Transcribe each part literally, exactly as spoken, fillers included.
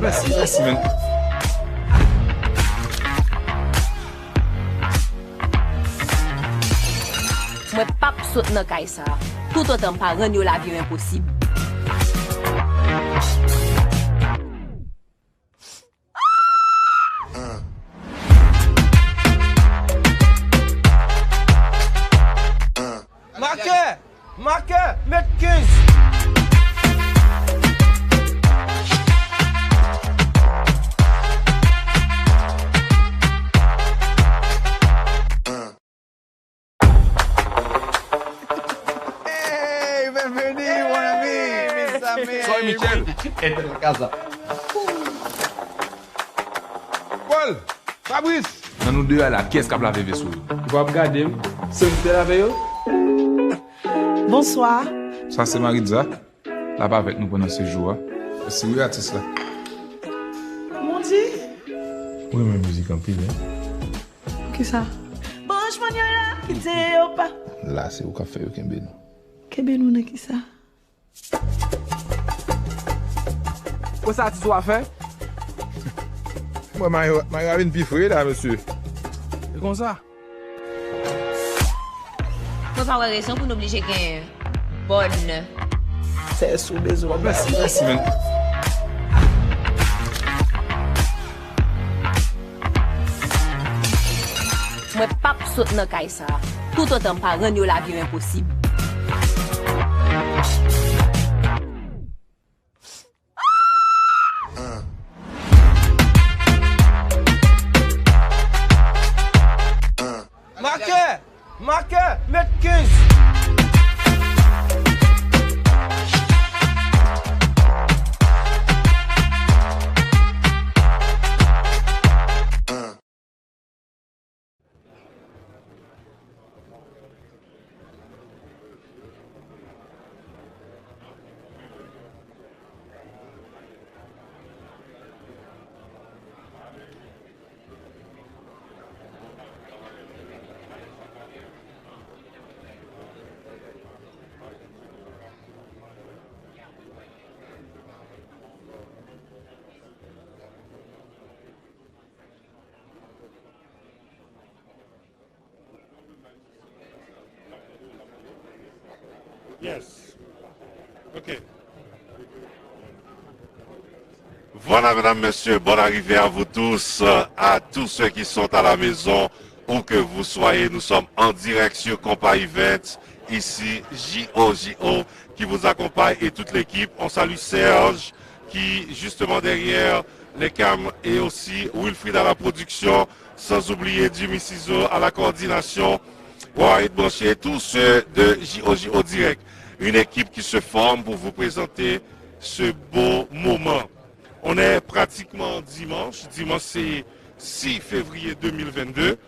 Mèsi, mèsi, men. Mwen p ap sot nan kay sa a, toutotan m pa rann yo lavi yo enposib. Makè! Makè! Met kenz! Hey, bienvenue, mon ami, mes amis. Soy Michel. Esta es la casa. Paul, Fabrice. Nan nou de a la, kiyès k ap lave veso yo? Ou p ap gade m? Se m ki te lave yo? Bonswa. Sa se Maritza. L ap avèk nou pandan sejou a. Mèsi wi, atis la. Mon Dieu. Ou renmen mizik anpil, en? Poukisa? Branch mannyòl la, kite yo pa. La, se ou k ap fè yo kenbe nou. Kenbe nou nan kisa? Wè sa atis ou a fè? Mwen, mayo, mayo a vin pi fre la, mesye. E konsa? Mwen pa wè rezon pou n oblije gen bòn. Sè sou bezwen. Mèsi, mèsi, men. Mwen p ap sot nan kay sa a, toutotan m pa rann yo lavi yo enposib. Makè! Makè! Met kenz! Yes. Ok. Voilà, mesdames, messieurs, bonne arrivée à vous tous, euh, à tous ceux qui sont à la maison, où que vous soyez. Nous sommes en direct sur Compa Events, ici, J O J O qui vous accompagne et toute l'équipe. On salue Serge, qui, justement, derrière les cams, et aussi Wilfried à la production, sans oublier Jimmy Ciseaux à la coordination. Wahid Branché, tous ceux de J O J O Direct. Une équipe qui se forme pour vous présenter ce beau moment. On est pratiquement dimanche. Dimanche, c'est six février deux mille vingt-deux.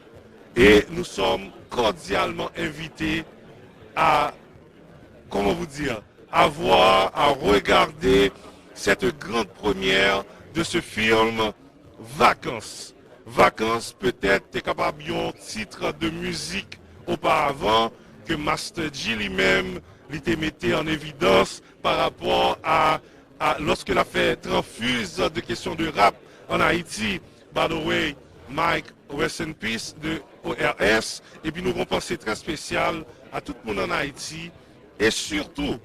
Et nous sommes cordialement invités à, comment vous dire, à voir, à regarder cette grande première de ce film Vacances. Vacances, petèt, te kapab yon tit de mizik oparavan ke Master Dji li menm, li te mete an evidans pa rapò a, a, lorsque l ap fè tranfiz de kesyon de rap an Ayiti. By the way, Mike, rest in peace, de O R S. Epi nou gon panse trè espesyal a tout moun an Ayiti, e sitou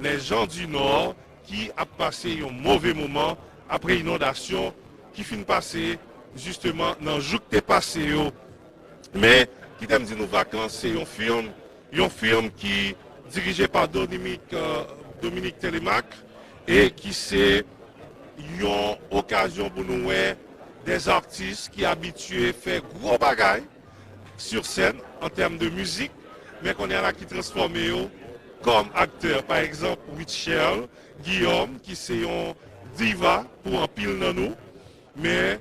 les gens du Nord ki ap pase yon move moman apre inondasyon ki fin pase, jisteman, nan jou k te pase yo. Men, kite m di nou, Vakans se yon fim, yon fim ki dirije pa Dominique, euh, Dominique Telemaque, e ki se yon okazyon pou nou wè des artistes ki abitye fè gwo bagay sur scène en termes de musique, men kounye a la ki transfòme yo kòm aktè. Pa egzanp, Rutshelle Guillaume, ki se yon diva pou anpil nan nou, men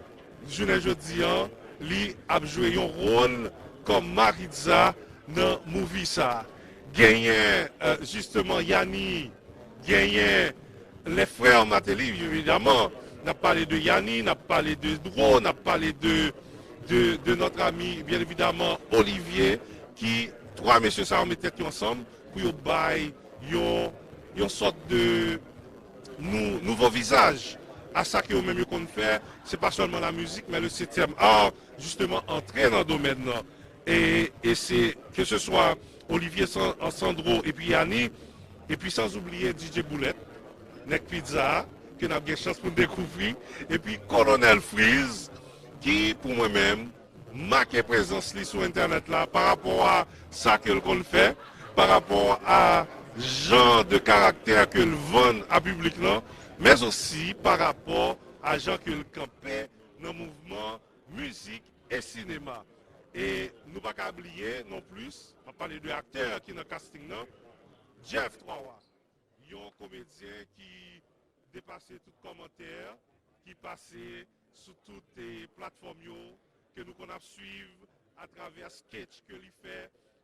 jounen jodi an, li ap jwe yon wòl kòm Maritza nan movie sa. Genyen, euh, jisteman, Yani, genyen les frères Martelly, evidaman. N ap pale de Yani, n ap pale de Dro, n ap pale de, de, de notre ami, bien évidemment, Olivier, ki twa mesye sa yo met tèt yo ansanm pou yo bay yon, yon sòt de nou, nouvo vizaj a sa ke yo menm yo konn fè, se pa sèlman la mizik, men le septième art, jisteman, antre nan domèn nan. E, e se, ke se swa Olivier San-, Sandro epi Yani, epi sans oublier D J Boulèt, nèg pizza a, ke n ap gen chans pou n dekouvri, epi Kolonèl Freeze, ki, pou mwen menm, make prezans li sou entènèt la pa rapò a sa ke l konn fè, pa rapò a jan de karaktè ke l vann a piblik lan, men osi pa rapò a jan ke l kanpe nan mouvman mizik e sinema. E nou pa ka bliye non plis, m ap pale de aktè ki nan casting nan, Jeff Twa Wa, yon komedyen ki depase tout kòmantè, ki pase sou tout, eh, platfòm yo ke nou konn ap swiv atravè sketch ke li fè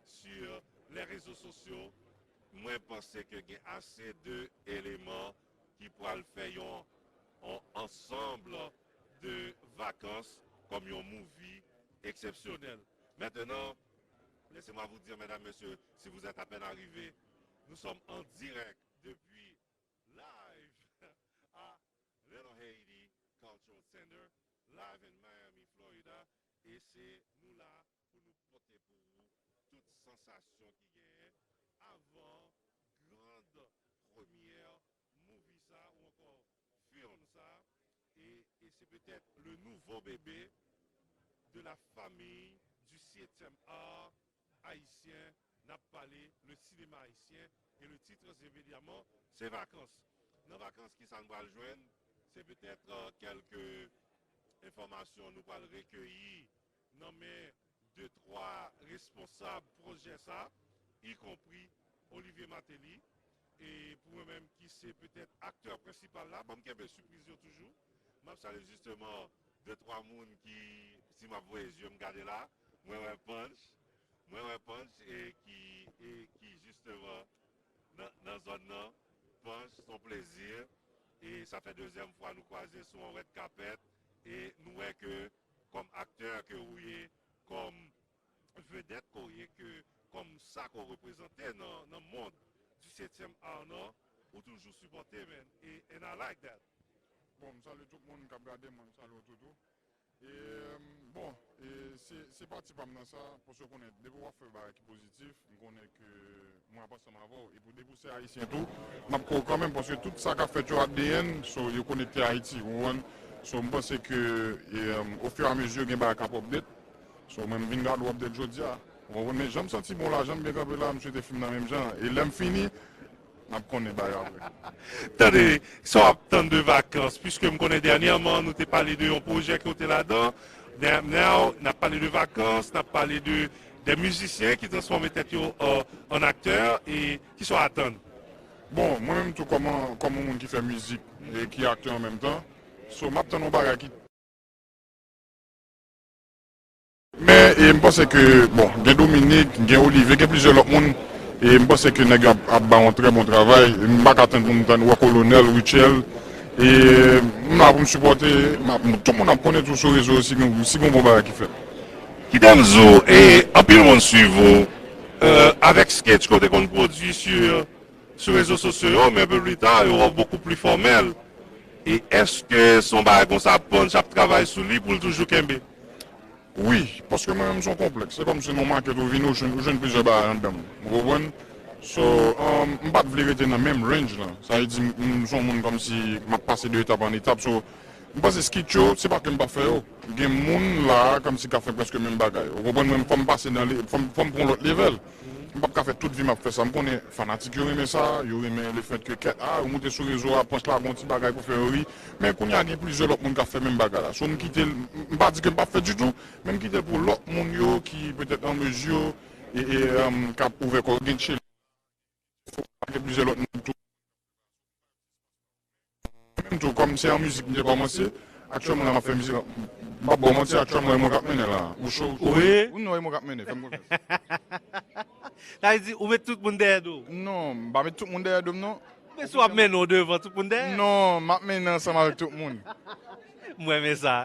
sur les réseaux sociaux. Mwen panse ke gen ase de eleman ki pral fè yon, yon ansanm de vakans kòm yon movie eksepsyonèl. Maintenant, laissez-moi vous dire, mesdames, messieurs, si vous êtes à peine arrivés, nous sommes en direct depuis live à Little Haiti Cultural Center, live in Miami, Florida. E se nou la pou nou pote pou ou tout sansasyon ki genyen avan grand premyè movie sa ou ankò film sa. E, e se petèt le nouveau bébé de la famille du septième art haïtien. N ap pale le cinéma haïtien e le titre, c'est évidemment, se Vakans. Nan Vakans, ki sa n pral jwenn? Se petèt, euh, kèlke enfòmasyon nou pral rekeyi nan men de twa responsab pwojè sa, ikonpri Olivier Martelly. E pou mwen menm ki se petèt aktè prensipal la, ban m kenbe sipriz yo toujou. M ap salye jisteman de twa moun ki, si m ap voye zye m gade la, mwen wè Punch, mwen wè Punch e ki, e ki jisteman nan, nan zòn nan. Punch, se yon plezi. E sa fè dezyèm fwa nou kwaze sou yon red carpet. E nou wè ke kòm aktè ke ou ye, kòm vedèt ke w ye, ke kòm sa ke w reprezante nan, nan mond du septième art nan, ou toujou sipòte, man. E, and I like that. Bon, m salye tout moun k ap gade m, mwen m salye w tou tou. E, bon, e se, se pati pa m nan sa, paske w konnen, depi w ap fè bagay ki pozitif, m konnen ke mwen ap ansanm avè w. E pou depi w se ayisyen tou, m ap kwè w kanmenm, paske tout sa k ap fèt yo at the end, so, yo konekte Ayiti, ou konprann? So, m panse ke, e, au fur et à mesure, gen bagay k ap update. So, mwen, m vin gade w update jodi a. Ou konprann? Men jan m santi bon la, jan m byen kanpe la, m swete fim nan menm jan. E lè m fini, n ap konnen bagay apre. Tande, sa w ap tann de Vakans, piske m konnen dènyèman, nou te pale de yon pwojè ke w te ladan. Now, n ap pale de Vakans, n ap pale de, de mizisyen ki transfòme tèt yo an, an aktè, e ki sa w atann? Bon, mwen menm tou kòm, kòm yon moun ki fè mizik e ki aktè an menm tan, so, m ap tann yon bagay ki Men, e, m panse ke, bon, gen Dominique, gen Olivier, gen plizyè lòt moun, e m panse ke nèg yo ap, ap ba yon trè bon travay. M pa ka tann pou m tann wè Kolonèl, Rutshelle, e m la pou m sipòte, m ap, tout moun ap konnen tou sou rezo si gon, si gon bon bagay ki fèt. Kite m di w, e anpil moun swiv ou, e, avèk sketch ke w te konn pwodui sou, sou rezo sosyo yo, men un peu plus tard, yo wè w bokou pli fòmèl. E èske se yon bagay konsa Punch ap travay sou li pou l toujou kenbe? Wi, paske mwen menm se yon konplèks. Se kòmsi nan yon makèt ou vini, ou jwenn, ou jwenn plizyè bagay anndan m. Ou konprann? So, um, m pa t vle rete nan menm range lan. Sa vle di, m, m se yon moun kòmsi m ap pase de etap an etap. So, m panse skit yo, se pa ke m p ap fè yo. Gen moun la, kòmsi k ap fè prèske menm bagay. Ou konprann? Mwen, fò m pase nan le-, fò m, fò m pran lòt level. M p ap ka fè tout vi m ap fè sa. M konnen fanatik yo renmen sa, yo renmen le fait que kèt, a, yo moute sou rezo a, Punch la, gon ti bagay pou fè yo ri. Men kounye a, gen plizyè lòt moun k ap fè menm bagay la. So, m kite l, m, m pa di ke m p ap fè ditou, men m kite l pou lòt moun yo ki petèt an mezi e, e, um, k ap ouvè kò yo, gen Tchele, gen plizyè lòt moun tou. Menm tou, kòm se an mizik m te kòmanse, aktyèlman la m ap fè mizik, m p ap ba w manti, aktyèlman e mwen k ap mennen la. Ou cho, ou cho. Wi. Ou non, e mwen k ap mennen, fè m konfyans. Sa vle di, ou met tout moun dèyè do w? Non, m pa met tout moun dèyè do m, non. Men si w ap mennen w devan, tout moun dèyè? Non, m ap mennen ansanm avèk tout moun. M renmen sa.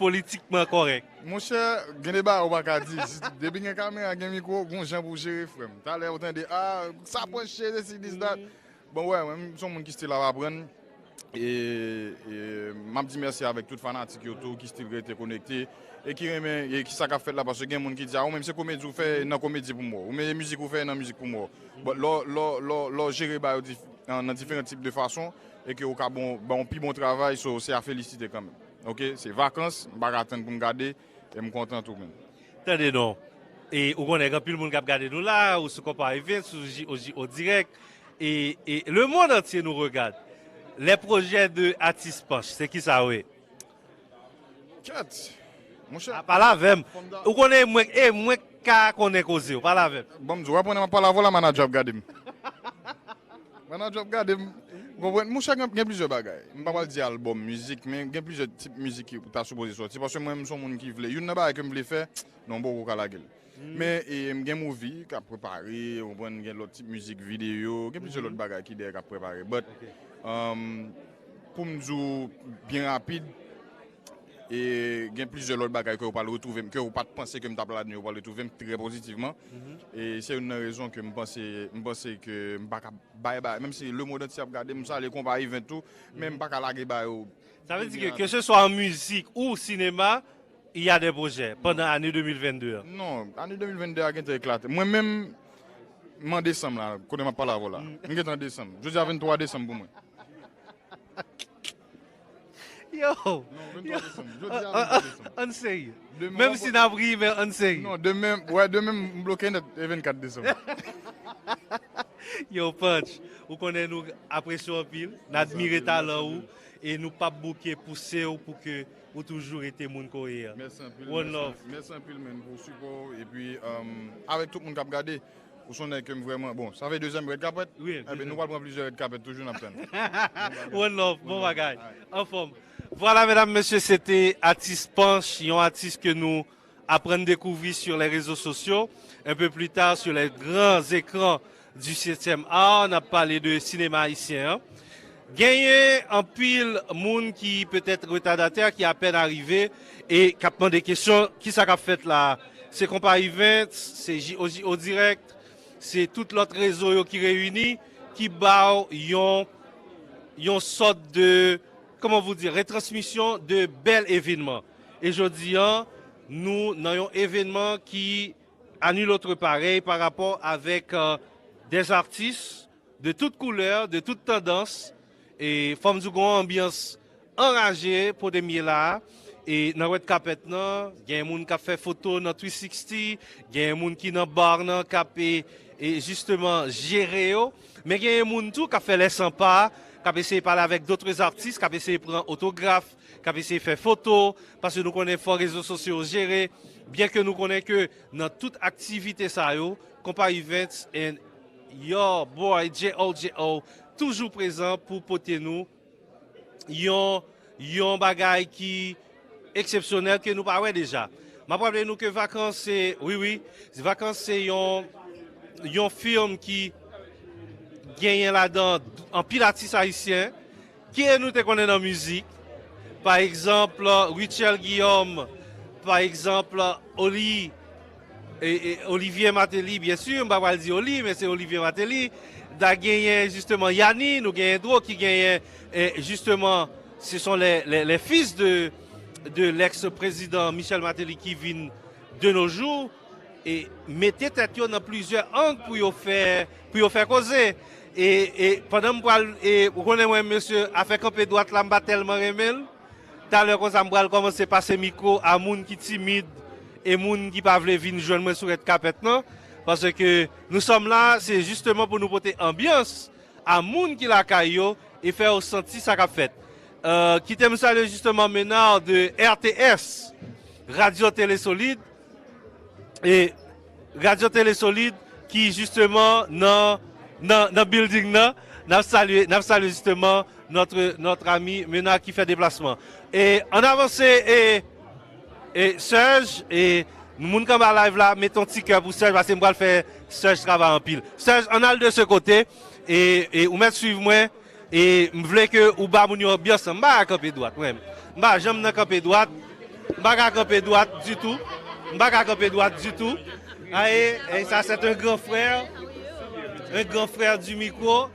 Politikman kòrèk. Monchè, gen de bagay ou pa ka di. Si, depi gen kamera, gen mikwo, gon jan pou w jere, frè m. Talè ou tande, a, sa panche, sesi, this, that. Bon, wè, mwen, m se yon moun ki still ap aprann. E, e m ap di mèsi avèk tout fanatik yo tou ki still rete konekte e ki renmen e ki sa k ap fèt la, paske gen moun ki di, "A, ou menm se komedi ou fè, nan komedi pou m wè w. Ou menm mizik ou fè, nan mizik pou m wè w." But lè w, lè w, lè w, lè w jere bagay yo dif-, nan, nan diferan tip de fason e ke ou ka bon, ba yon pi bon travay, so se a felisite kanmenm. Oke, se vakans, m pa ka tann pou m gade, e m kontan tou menm. Tande non. E ou konnen gen anpil moun k ap gade nou la, ou sou Konpa Events, ou J O J O Direct, e, e le monde entier nous regarde. Les projets de Atis Panch, se ki sa w ye? Kèt, monchè. A, pale avè m. Ou konnen mwen, e mwen ka konnen koze, w pale avè m. Bon, m di w, w ap konnen m ap pale avè w la, manadjè ap gade m. Manadjè ap gade m. Konprann? Monchè, gen, gen plizyè bagay. M pa pral di albòm, mizik, men gen plizyè tip mizik ki ta sipoze sòti. Paske mwen, m se yon moun ki vle, youn nan bagay ke m vle fè, non, m poko ka lage l. Men, e, m gen movie k ap prepare, ou konprann, gen lòt tip mizik, videyo, gen plizyè lòt bagay ki dèyè k ap prepare. But, um, pou m di w byen rapid, e gen plizyè lòt bagay ke w pral retwouve m, ke w pa t panse ke m t ap ladan yo, w pral retwouve m trè pozitivman. E se youn nan rezon ke m panse, m panse ke m pa ka bay, bay, menm si le monde entier ap gade m, m salye Konpa Event tou, men m pa ka lage bay yo. Sa vle di ke, ke se swa an mizik ou sinema, il y a des projets pandan ane de mil venndde an. Non, ane de mil venndde a gentan eklate. Mwen menm, m an desanm la, kote m ap pale avè w la. M gentan an desanm. Jodi a venntwa desanm pou mwen. Yo! Non, venntwa desanm. Jodi a venntwa desanm. Ann serye. Menm si n ap ri, men ann serye. Non, demen, wè, demen m bloke nèt, e vennkat desanm. Yo, Panch, ou konnen nou apresye w anpil, n admire talan ou, e nou p ap bouke pouse w pou ke ou toujou rete moun ke w ye a. Mèsi anpil. One love. Mèsi anpil, man, pou sipò w. Epi, um, avèk tout moun k ap gade, ou se yon nèg ke m vrèman, bon, sa fè dezyèm red kapèt. Wi, enben, nou pral pran plizyè red kapèt toujou, n ap tann. One love, bon bagay. Anfòm. Vwala, medam, mesye, se te Atis Panch, yon atis ke nou aprann dekouvri sur les réseaux sociaux, un peu plus tard sur les grands écrans du septième art, n ap pale de sinema ayisyen an. Genyen anpil moun ki petèt retadatè, ki apèn arive e k ap mande kesyon, kisa k ap fèt la? Se Konpa Events, se J O J O Direct, se tout lòt rezo yo ki reyini, ki ba w yon, yon sòt de, comment vous dire, retransmisyon de bèl evenman. E jodi a, nou nan yon evenman ki à nul autre pareil par rapport avec, euh, des artistes de toute couleur, de toute tendance. E fò m di w gen yon anbyans anraje pou te m ye la a. E nan red kapèt nan, gen moun k ap fè foto nan three sixty, gen moun ki nan bar nan k ap, e, e jisteman jere yo. Men gen moun tou k ap fè lè sanpa, k ap eseye pale avèk d'autres artistes, k ap eseye pran otograf, k ap eseye fè foto, paske nou konnen fò rezo sosyo yo jere, byen ke nou konnen ke nan tout aktivite sa yo, Konpa Events and your boy J O J O toujou prezan pou pote nou yon, yon bagay ki eksepsyonèl ke nou pa wè deja. M ap raple nou ke Vakans se, wi, wi, Vakans se yon, yon fim ki genyen ladan anpil atis ayisyen. Kiyès nou te konnen nan mizik? Pa egzanp, Rutshelle Guillaume, pa egzanp, Oli, e, e, Olivier Martelly, byen si, m pa pral di Oli, men se Olivier Martelly. Da genyen, jisteman, Yani, nou genyen Dro ki genyen, e, jisteman, ce sont les, les, les fils de, de l'ex-président Michel Martelly ki vin de nos jours, e mete tèt yo nan plizyè ang pou yo fè, pou yo fè koze. E, e pandan m pral, e ou konnen mwen, mesye, afè kanpe dwat la, m pa tèlman renmen l. Talè konsa, m pral kòmanse pase mikwo a moun ki timid e moun ki pa vle vin jwenn mwen sou rèd kapèt nan. Paske nous sommes là, se jisteman pou nou pote anbyans a moun ki lakay yo e fè yo santi sa k ap fèt. Euh, kite m salye jisteman Menard de R T S, Radio Télé Solide, e Radio Télé Solide ki jisteman nan, nan, nan building nan. N ap salye, n ap salye jisteman notre, notre ami Menard ki fè deplasman. E ann avanse, e, e Serge, e moun k anba live la, mete yon ti kè pou Serge, paske m pral fè Serge travay anpil. Serge, ann al de ce côté, e, e ou mèt swiv mwen, e m vle ke ou ba moun yo anbyans lan. M pa ka kanpe dwat, mwen. M pa janm nan kanpe dwat. M pa ka kanpe dwat ditou. M pa ka kanpe dwat ditou. Aye, e sa, c'est un grand frère. Un grand frère du micro.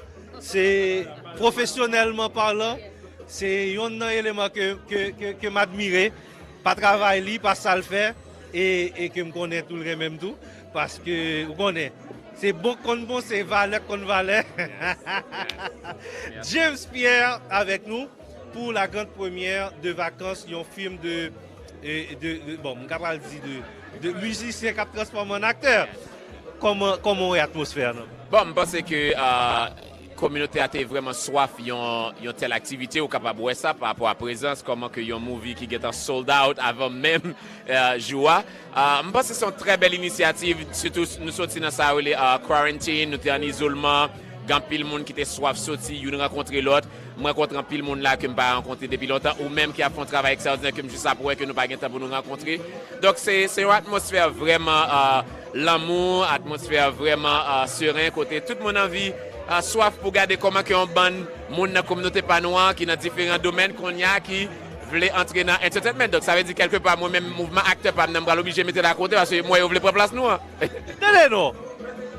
Se, profesyonèlman palan, Se yonn nan eleman ke, ke, ke, ke m admire, pa travay li, pa sa l fè, e, e ke m konnen tou l renmen m tou, paske, ou konnen, se bon k konn bon, se valè k konn valè. James Pierre avèk nou pou la grande première de vacances, yon fim de, e, de, de, bon, m ka pral di de, de mizisyen k ap transfòme an aktè. Kòman, kòman w wè atmosfè a, non? Bon, m panse ke, euh, kominote a te vrèman swaf yon, yon tèl aktivite, ou kapab wè sa pa rapò a prezans, kòman ke yon movie ki gentan sold out avan menm, euh, jou a. Euh, m panse se yon trè bèl inisyativ, sitou nou soti nan sa yo rele, euh, quarantine, nou te an izolman, gen anpil moun ki te swaf soti, youn rankontre lòt. M rankontre anpil moun la ke m pa rankontre depi lontan, ou menm ki ap fè yon travay ekstraòdinè ke m jis ap wè ke nou pa gen tan pou nou rankontre. Donk, se, se yon atmosfè vrèman, euh, lanmou, atmosfè vrèman, euh, seren, kote tout moun anvi, euh, swaf pou gade kòman ke yon bann moun nan kominote pa nou an, ki nan diferan domèn kounye a, ki vle antre nan entertainment. Donk, sa vle di, kèlkepa, mwen menm, mouvman aktè pa m nan, m pral oblije mete l akote, paske m wè yo vle pran plas nou an. Tande non,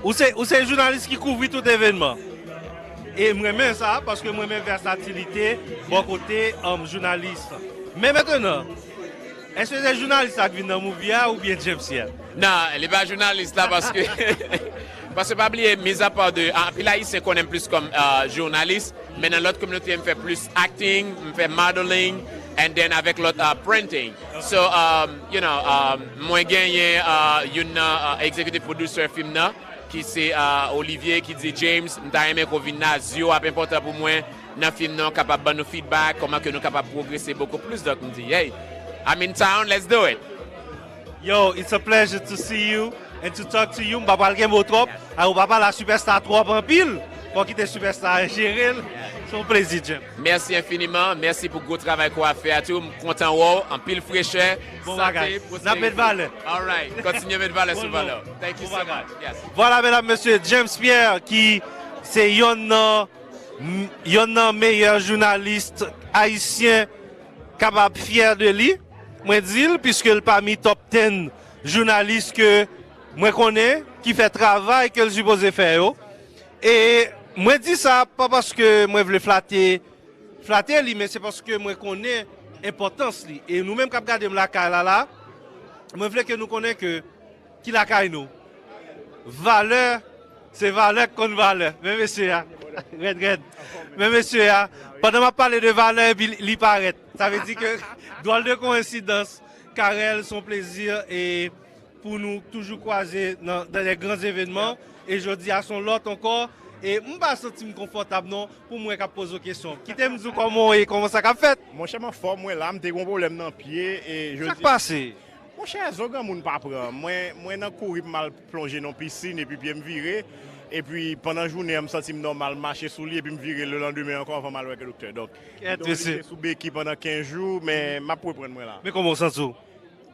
ou se, ou se jounalis ki kouvri tout evènman. E m renmen sa, paske m renmen vèsatilite bò kote, um, jounalis. Men mentnan, èske se jounalis la k vin nan movie a oubyen James Pierre? Non, li pa jounalis la, paske, paske pa bliye, mizapa de, anpil Ayisyen konnen m plis kòm, euh, jounalis, men nan lòt kominote, m fè plis acting, m fè modeling, and then avèk lòt, euh, printing. So, um, you know, um, mwen genyen, uh, youn nan, uh, executive producer fim nan, ki se, uh, Olivier, ki di, "James, m ta renmen ke w vin la, zye w ap enpòtan pou mwen nan fim nan, kapab ban nou feedback, kòman ke nou kapab pwogrese bokou plis." Donk, m di, "Hey, I'm in town, let's do it." Yo, it's a pleasure to see you and to talk to you. M pa pral gen mo twòp. Yes. Ay, ou pa pale a sipèsta twòp anpil. Fò kite sipèsta a jere l. Yes. Se yon plezi, James. Mèsi enfiniman. Mèsi pou gwo travay ke w ap fè a tou. M kontan wè w. Anpil frechè. Bon bagay. Sante, pwospèrite. N ap met valè. All right. Kontinye met valè sou valè. Thank you so much. Yes. Vwala, medam, mesye, James Pierre, ki se yonn nan, yonn nan meyè jounalis ayisyen kapab fyè de li. Mwen di l, piske l pami top ten jounalis ke mwen konnen, ki fè travay ke l sipoze fè yo. E mwen di sa pa paske mwen vle flate, flate li, men se paske mwen konnen enpòtans li. E nou menm k ap gade m lakay la, la, mwen vle ke nou konnen ke ki lakay nou. Valè, se valè k konn valè. Men mesye a, rèd, rèd. Men mesye a, pandan m ap pale de valè, epi li, li parèt. Sa vle di ke, dwòl de koyensidans, Carel, se yon plezi, e pou nou toujou kwaze nan, dans les grands événements. E jodi a, se yon lòt ankò. E m pa santi m konfòtab, non, pou mwen k ap poze w kesyon. Kite m di w kòman w ye, kòman sa k ap fèt. Monchè, m anfòm, mwen la, m te gen yon pwoblèm nan pye, e jodi... Sa k pase? Monchè, zo granmoun pa pran. Mwen, mwen nan kouri pou m al plonje nan yon pisin, epi pye m vire. Epi pandan jounen an, m santi m nòmal mache sou li, epi m vire lelandemen ankò anvan m al wè doktè. Donk, m te oblije sou beki pandan kenz jou, men m ap reprann mwen la. Men kòman w santi w?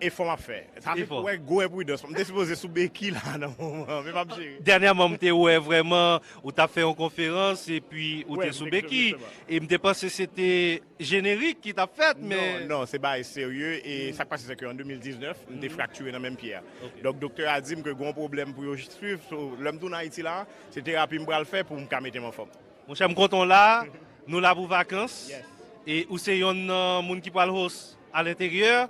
Efò m ap fè. Sa se pou wè gwo enpridans. M te sipoze sou beki la nan moman an, men m ap jere. Dènyèman, m te wè vrèman, ou t ap fè yon konferans, epi ou te sou beki. E m te panse se te jenerik ki t ap fèt, men... Non, non, se bagay serye. E sa k pase, se ke an de mil diznèf, m te fraktire nan menm pye a. Donk, doktè a di m ke gen yon pwoblèm pou yo swiv. So, lè m tounen Ayiti la, se terapi m pral fè pou m ka mete m anfòm. Monchè, m kontan w la. Nou la pou vakans. E ou se yonn nan moun ki pral host a lenteryè.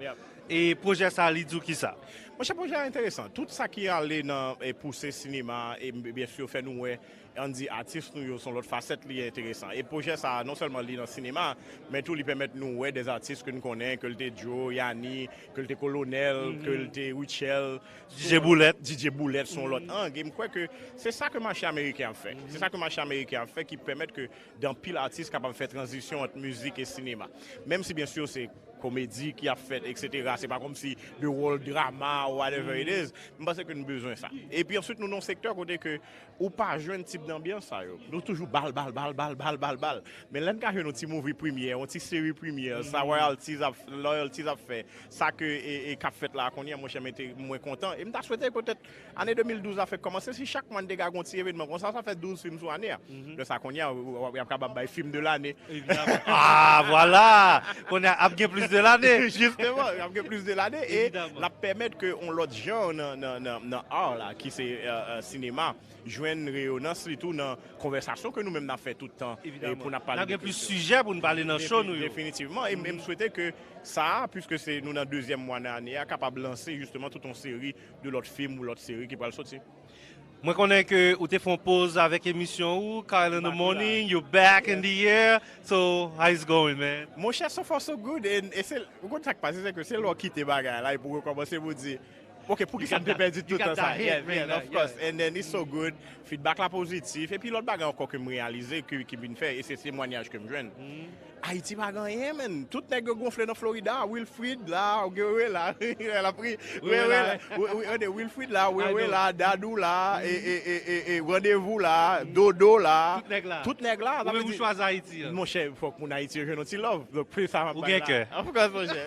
E pwojè sa, li di w kisa? Monchè, pwojè a enteresan. Tout sa ki ale nan, e, pouse sinema, e byensi fè nou wè ann di atis nou yo, se yon lòt fasèt li enteresan. E pwojè sa a, non sèlman li nan sinema, men tou li pèmèt nou wè dè atis ke n konnen, ke l te Joe, Yani, ke l te Kolonèl, ke l te Rutshelle, DJ Boulèt. DJ Boulèt, se yon lòt ang. E m kwè ke se sa ke mache ameriken ap fè. Se sa ke mache ameriken ap fè ki pèmèt ke anpil atis kapab fè tranzisyon ant mizik e sinema. Menm si, byensi, se komedi ki ap fèt, etsetera. Se pa kòmsi de wòl drama, whatever it is. M panse ke nou bezwen sa. Epi answit, nou nan yon sektè kote ke ou pa jwenn tip danbyans sa yo. Nou toujou bal, bal, bal, bal, bal, bal, bal. Men lè n ka jwenn yon ti movie premyè, yon ti seri premyè, sa royalties ap, royalties ap fè, sa ke, e, e k ap fèt la kounye a, monchè, mete mwen kontan. E m ta swete petèt ane de mil douz la fèk kòmanse, si chak mwa n te ka gen yon ti evenman konsa, sa fè douz fim sou ane a. Lè sa kounye a, w, w, w ap kapab bay fim de lane. Evidaman. Ah, vwala! Kounye a, ap gen plis de lane. Jisteman, l ap gen plis de lane e l ap pèmèt ke yon lòt jan nan, nan, nan, nan art la, ki se uh, uh, sinema, jwenn reyonans li tou nan konvèsasyon ke nou menm n ap fè tout tan e pou n ap pale de kilti. N ap gen plis sijè pou n pale nan show nou yo. Definitivman, e m swete ke sa, puiske se nou nan dezyèm mwa nan ane a, kapab lanse jisteman tout yon seri de lòt fim ou lòt seri ki pral soti. Mwen konnen ke ou te fè yon poz avèk emisyon ou, Carel in the Morning, you back in the air, so how is going, man? Monchè, so far so good, e se, ou konn sa k pase, se ke se lè w kite bagay la epi w rekòmanse pou w di, ok, poukisa m te pèdi tout tan sa? Yeah, yeah, of course, and then it's so good, feedback la pozitif, epi lòt bagay ankò ke m reyalize, ke, ki vin fè, e se temwanyaj ke m jwenn. Ayiti pa gen anyen, menn. Tout nèg yo gonfle nan Florida. Wilfrid la, ou gen Wewe la. L ap ri. Wewe la. Wilfrid la, Wewe la, Dadou la, e, e, e, e, e, Randevou la, Dodo la. Tout nèg la. Tout nèg la. Ou menm ou chwazi Ayiti an. Monchè, fòk moun Ayiti yo jwenn yon ti love. Donk, se sa m ap bay la. Ou gen kè. Of course, monchè.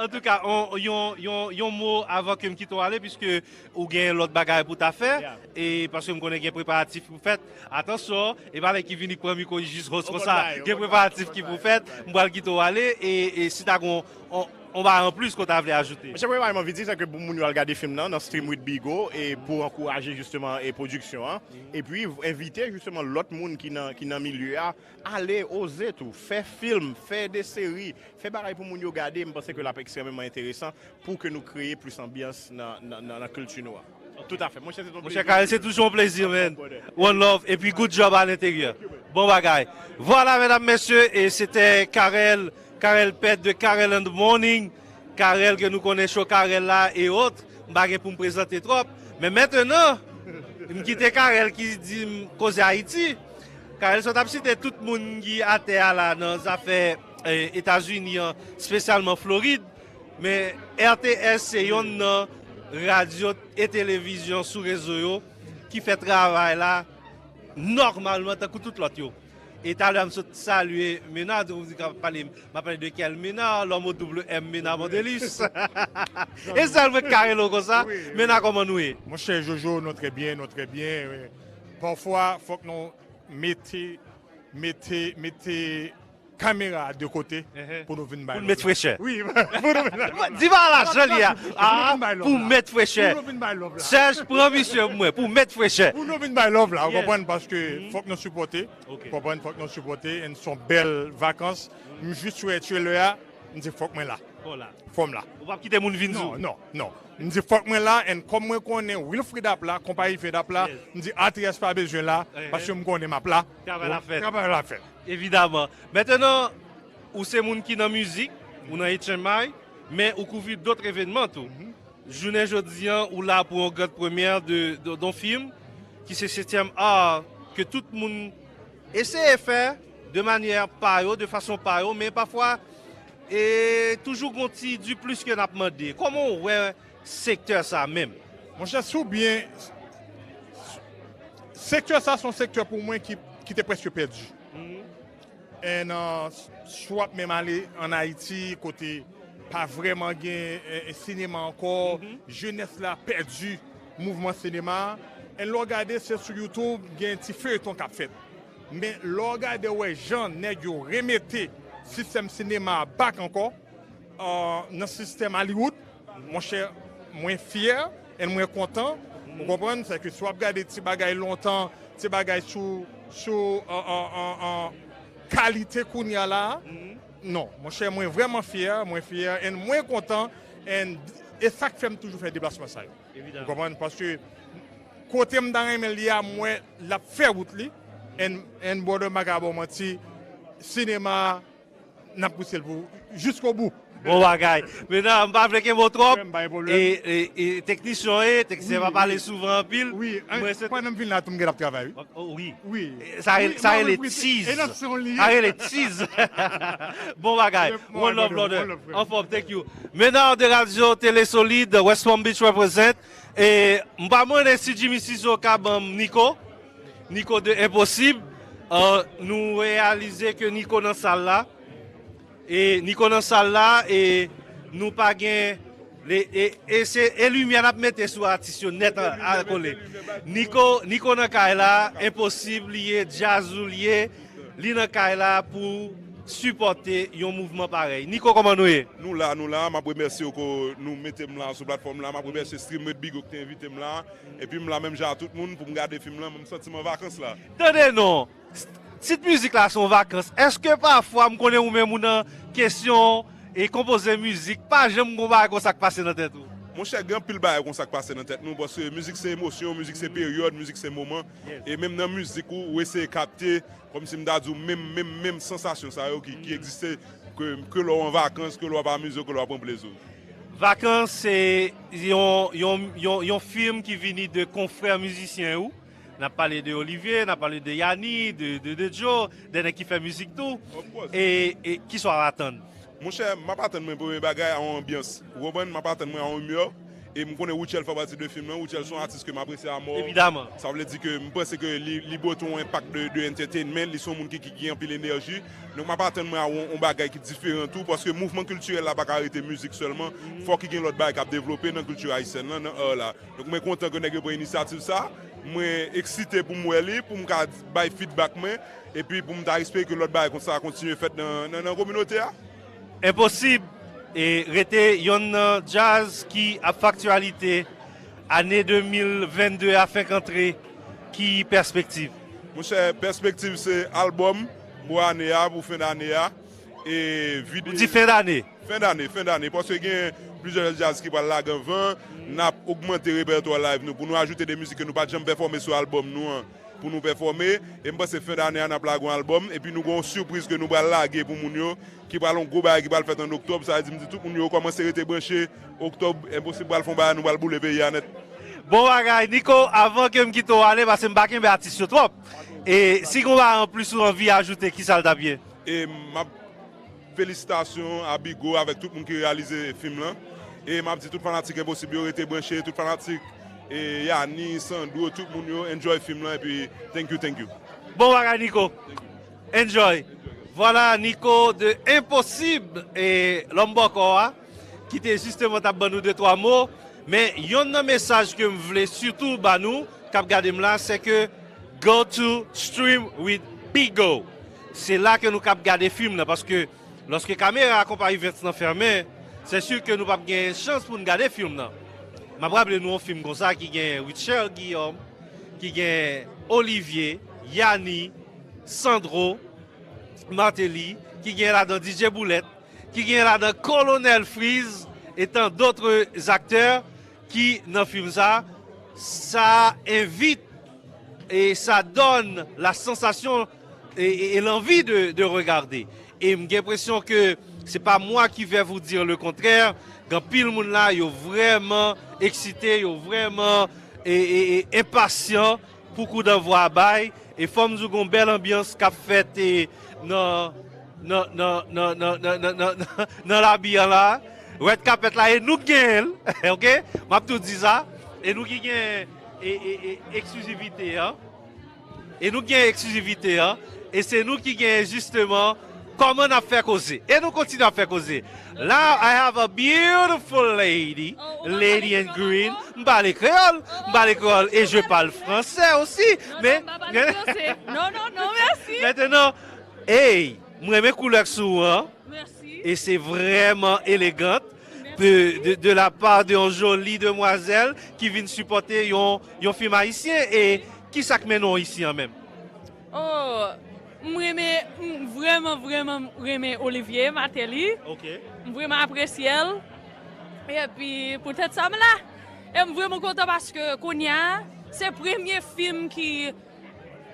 Antouka, yon, yon, yon mo avan ke m kite w ale, piske ou gen lòt bagay pou ta fè, e paske m konnen gen preparatif pou fèt. Atansyon, e pa lè ki vini k pran mikwo jis host konsa. Gen preparatif ki pou fèt, m pral kite w ale, e, e si ta gon on, on bagay anplis ke w ta vle ajoute. Monchè, premye bagay m anvi di, se ke pou moun yo al gade fim nan, nan Stream with Bigo, e pou ankouraje jisteman e pwodiksyon an. Epi, envite jisteman lòt moun ki nan, ki nan milye a, ale, oze tou, fè fim, fè de seri, fè bagay pou moun yo gade, m panse ke l ap ekstrèmeman enteresan pou ke nou kreye plis anbyans nan, nan, nan, nan kilti nou an. Tout à fait. Monchè, se yon plezi. Monchè Carel, se toujou yon plezi, man. One love. Epi good job à l'intérieur. Bon bagay. Voilà, medam, mesye, e se te Carel, Carel Pèt de Carel in the Morning. Carel ke nou konnen, show Carel la e ot. M pa gen pou m prezante twòp. Men mentnan, m kite Carel ki di m koze Ayiti. Carel sot ap site tout moun ki atè a la nan zafè eh, Etazini an, espesyalman Florid. Men R T S se yonn nan radyo e televizyon sou rezo yo ki fè travay la nòmalman tankou tout lòt yo. E talè a m sot salye Mena, donk m di ka pale, m ap pale de kèl Mena, lòm o double M Mena Mondelis. E sèl mwen k ka rele w konsa, Mena, kòman nou ye? Monchè Jojo, nou trè byen, nou trè byen. Pafwa, fòk nou mete, mete, mete kamera de kote pou nou vin bay love la. Pou nou met frechè. Wi, pou nou vin bay love la. Di pa lajan li a. Pou nou vin bay love la. Pou met frechè. Pou nou vin bay love la. Serge, pran misye pou mwen, pou met frechè. Pou nou vin bay love la, ou konprann, paske fòk nou sipòte. Ou konprann, fòk nou sipòte. And se yon bèl vakans. M jis wè trailer a, m di fòk mwen la. Fò m la. Ou p ap kite moun vin di w. Non, non, non. M di fòk mwen la, and kòm mwen konnen Wilfrid ap la, konpayi Fed ap la, m di R T S pa bezwen la, paske m konnen m ap la. Travay la fèt. Travay la fèt. Evidaman. Mentnan, ou se moun ki nan mizik, ou nan H M I, men ou kouvri dòt evènman tou. Jounen jodi an, ou la pou yon grand première de, de, d'un film ki se setyèm art, ke tout moun eseye fè de manyè pa yo, de fason pa yo, men pafwa, e toujou gon ti di plis ke n ap mande. Kòman w wè sektè sa menm? Monchè, si w byen, sektè sa se yon sektè pou mwen ki, ki te prèske pèdi. And, uh, si w ap menm ale ann Ayiti, kote pa vrèman gen eh, eh, sinema ankò, jenès la pèdi mouvman sinema a. And lè w gade, se sou YouTube, gen ti feyton k ap fèt. Men lè w gade, w wè jan nèg yo remete sistèm sinema a back ankò, uh, nan sistèm Hollywood, monchè, mwen fyè, and mwen kontan. Ou konprann? Se ke si w ap gade ti bagay lontan, ti bagay sou, sou, an, an, an, an, kalite kounye a la a, non, monchè, mwen vrèman fyè, mwen fyè, and mwen kontan, and e sa k fè m toujou fè deplasman sa yo. Ou konprann? Paske kote m ta renmen l ye a, m wè l ap fè wout li, and, and brother, m pa ka ba w manti, sinema a, n ap pouse l pou jiskobou. Bon bagay. Mentnan, m pa vle kenbe w twòp. E, e, e teknisyen w ye, teknisyen pa pale souvan anpil. Wi, pandan m vin la tou, m gentan ap travay, wi. Wi. Sa rele tease. Sa rele tease. Bon bagay. One love, brother. Anfòm, thank you. Menard de Radio Télé Solide, West Palm Beach represent. E m pa konnen si Jimmy Siso ka ban m Nico. Nico de Enposib. Nou reyalize ke Nico nan sal la. E Nico nan sal la, e nou pa gen, e, e se, e limyè n ap mete sou atis yo nèt a, a kole. Nico, Nico nan kay la, Enposib li ye, Djazou li ye, li nan kay la pou sipòte yon mouvman parèy. Niko, kòman nou ye? Nou la, nou la. M ap remèsye w ke nou mete m la sou platfòm la. M ap remèsye Stream with Bigo ki te envite m la. Epi m la menm jan ak tout moun pou m gade fim lan, men m santi m an vakans la. Tande non, tit mizik la se yon vakans. Èske pafwa m konnen ou menm ou nan kesyon e konpoze mizik, pa janm gon bagay konsa k pase nan tèt ou? Monchè, gen anpil bagay konsa k pase nan tèt nou, paske mizik se emosyon, mizik se peryòd, mizik se moman. E menm nan mizik ou, ou eseye kapte, kòmsi m ta di w, menm, menm, menm sansasyon sa yo ki, ki egziste, ke, ke lè w an vakans, ke lè w ap amize w, ke lè w ap pran plezi w. Vakans se yon, yon, yon, yon fim ki vini de konfrè mizisyen ou. N ap pale de Olivier, n ap pale de Yanni, de, de, de Joe, de nèg ki fè mizik tou. E, e kisa w ap atann? Monchè, m ap atann mwen premye bagay a yon anbyans. Ou konprann? M ap atann mwen a yon imè. E m konnen Rutshelle fè pati de fim nan. Rutshelle se yon atis ke m apresye amò. Evidaman. Sa vle di ke m panse ke li, li pote yon enpak de, de entertainment. Li se yon moun ki, ki gen anpil enèji. Donk m ap atann mwen a yon, yon bagay ki diferan tou. Paske mouvman kiltirèl la pa ka rete mizik sèlman. Fòk ki gen lòt bagay k ap devlope nan kilti ayisyèn lan, nan art la. Donk mwen kontan ke nèg yo pran inisyativ sa. Mwen eksite pou m wè li, pou m ka bay feedback mwen. Epi pou m ta espere ke lòt bagay konsa kontinye fèt nan, nan, nan kominote a. Enposib e rete yonn nan djaz ki ap fè aktyalite ane de mil vennde a fenk antre. Ki pèspektiv? Monchè, pèspektiv se albòm pou ane a, pou fen dane a. E videyo. Ou di fen dane? Fen dane, fen dane. Paske gen plizyè djaz ki pral lage anvan. N ap ogmante repètwa live nou pou nou ajoute de mizik ke nou pa t janm pèfòme sou albòm nou an. Pou nou pèfòme. E m panse fen dane a n ap lage yon albòm. Epi nou gen yon sipriz ke nou pral lage pou moun yo. Ki pral yon gwo bagay ki pral fèt an oktòb. Sa vle di m di tout moun yo kòmanse rete branche. Oktòb, Enposib pral fè yon bagay, nou pral boule peyi a nèt. Bon bagay, Niko, avan ke m kite w ale, paske m pa kenbe atis yo twòp. E si gen yon bagay anplis ou anvi ajoute, kisa l t ap ye? E m ap Felisitasyon a Bigo avèk tout moun ki reyalize fim lan. E m ap di tout fanatik Enposib yo rete branche, tout fanatik e Yanni, Sandro, tout moun yo enjoy fim lan epi thank you, thank you. Bon bagay Niko. Enjoy. Vwala Niko de Enposib e lòm bòkò a ki te jisteman t ap ban nou de twa mo. Men yonn nan mesaj ke m vle sitou ba nou k ap gade m la, se ke go to Stream with Bigo. Se la ke nou k ap gade fim nan, paske lòske kamera a konpayi Vents nan fèmen, se si ke nou p ap gen chans pou n gade fim nan. M ap raple nou yon fim konsa ki gen Rutshelle Guillaume, ki gen Olivier, Yanni, Sandro, Martelly, ki gen ladan D J Boulèt, ki gen ladan Kolonèl Freeze et tant d'autres acteurs ki nan fim sa, sa envit et ça donne la sensation et, et, et l'envie de, de regarder. E m gen enpresyon ke se pa mwa ki vais vous dire le contraire. Gen anpil moun la, yo vrèman eksite, yo vrèman e, e, e, enpasyan pou kou danvwa a bay. E fò m di w gen yon bèl anbyans k ap fèt e, nan, nan, nan, nan, nan, nan, nan, nan, nan labi an la. Red carpet la, e nou k genyen l, oke? M ap tou di sa. E nou ki gen e, e, e, eksklizivite an. E nou gen eksklizivite an. E se nou ki gen jisteman kòman n ap fè koze. E nou kontinye ap fè koze. Now I have a beautiful lady, lady in green. M pale kreyòl, m pale kreyòl e je parle français aussi. Men, non, non, non, mèsi. Mentnan, ey, m renmen koulè k sou ou an. E se vrèman elegant de, de, de la part de yon joli demwazèl ki vin sipòte yon, yon fim ayisyen. E kisa k mennen w isi an menm? Oh, m renmen, m vrèman, vrèman renmen Olivier Martelly. M vrèman apresye l. Epi poutèt sa m la. E m vrèman kontan paske kounye a, se premye fim ki,